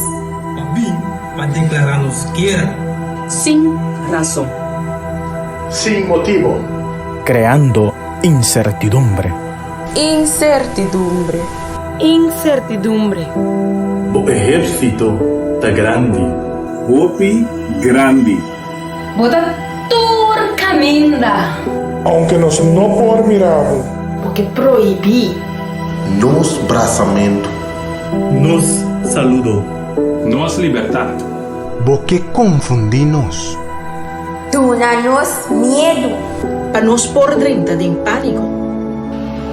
M: Pa bin pa deklará nos guera.
T: Sin rason.
E: Sin motibo.
N: Creando incertidumbre.
U: Insertidumbre.
X: Insertidumbre.
F: Bo ehérsito ta grandi. Hopi grandi.
B: Bo ta tur kaminda.
C: Aunke nos no por mira bo.
D: Bo ke prohibí.
E: Nos brasamentu.
F: Nos saludo.
G: Nos libertat.
E: Bo ke konfundí nos.
I: Duna nos miedu.
T: Pa nos por drenta den pániko.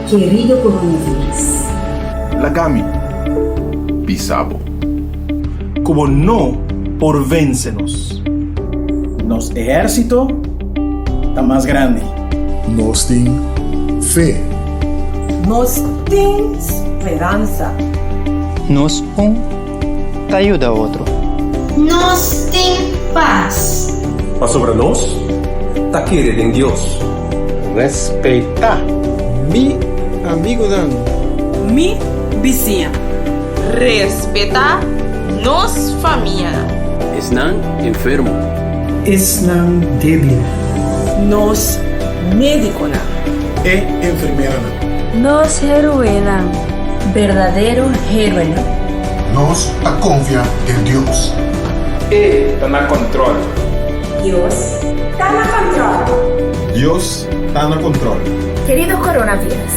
K: Kerido coronavirus.
L: Laga mi bisa bo.
F: Ku bo no por vense nos.
N: Nos ehérsito ta mas grandi.
C: Nos tin fe.
X: Nos tin speransa.
O: Nos un ta yuda otro.
I: Nos tin pas.
P: Pasobra nos ta kere den Dios.
S: Respetá. Mi amigunan.
U: Mi bisiña. Respetá nos famianan.
V: Esnan enfermo.
W: Esnan débil.
U: Nos médikonan.
C: E enfermeranan.
K: Nos héroenan. Berdadero héroenan.
E: Nos ta konfia den Dios.
G: E ta na kòntròl.
I: Dios ta na kòntròl.
L: Dios ta na kòntròl.
I: Kerido coronavirus.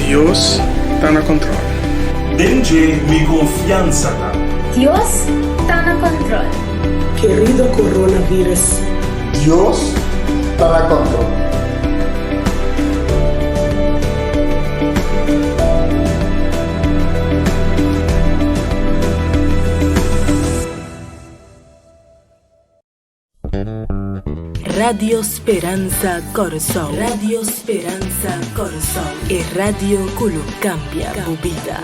G: Dios ta na kòntròl.
F: Den dje mi konfiansa ta.
I: Dios ta na kòntròl.
X: Kerido coronavirus.
E: Dios ta na kòntròl.
Y: Radio Speransa Kòrsou Radio Speransa Kòrsou e radio ku lo kambia bo bida.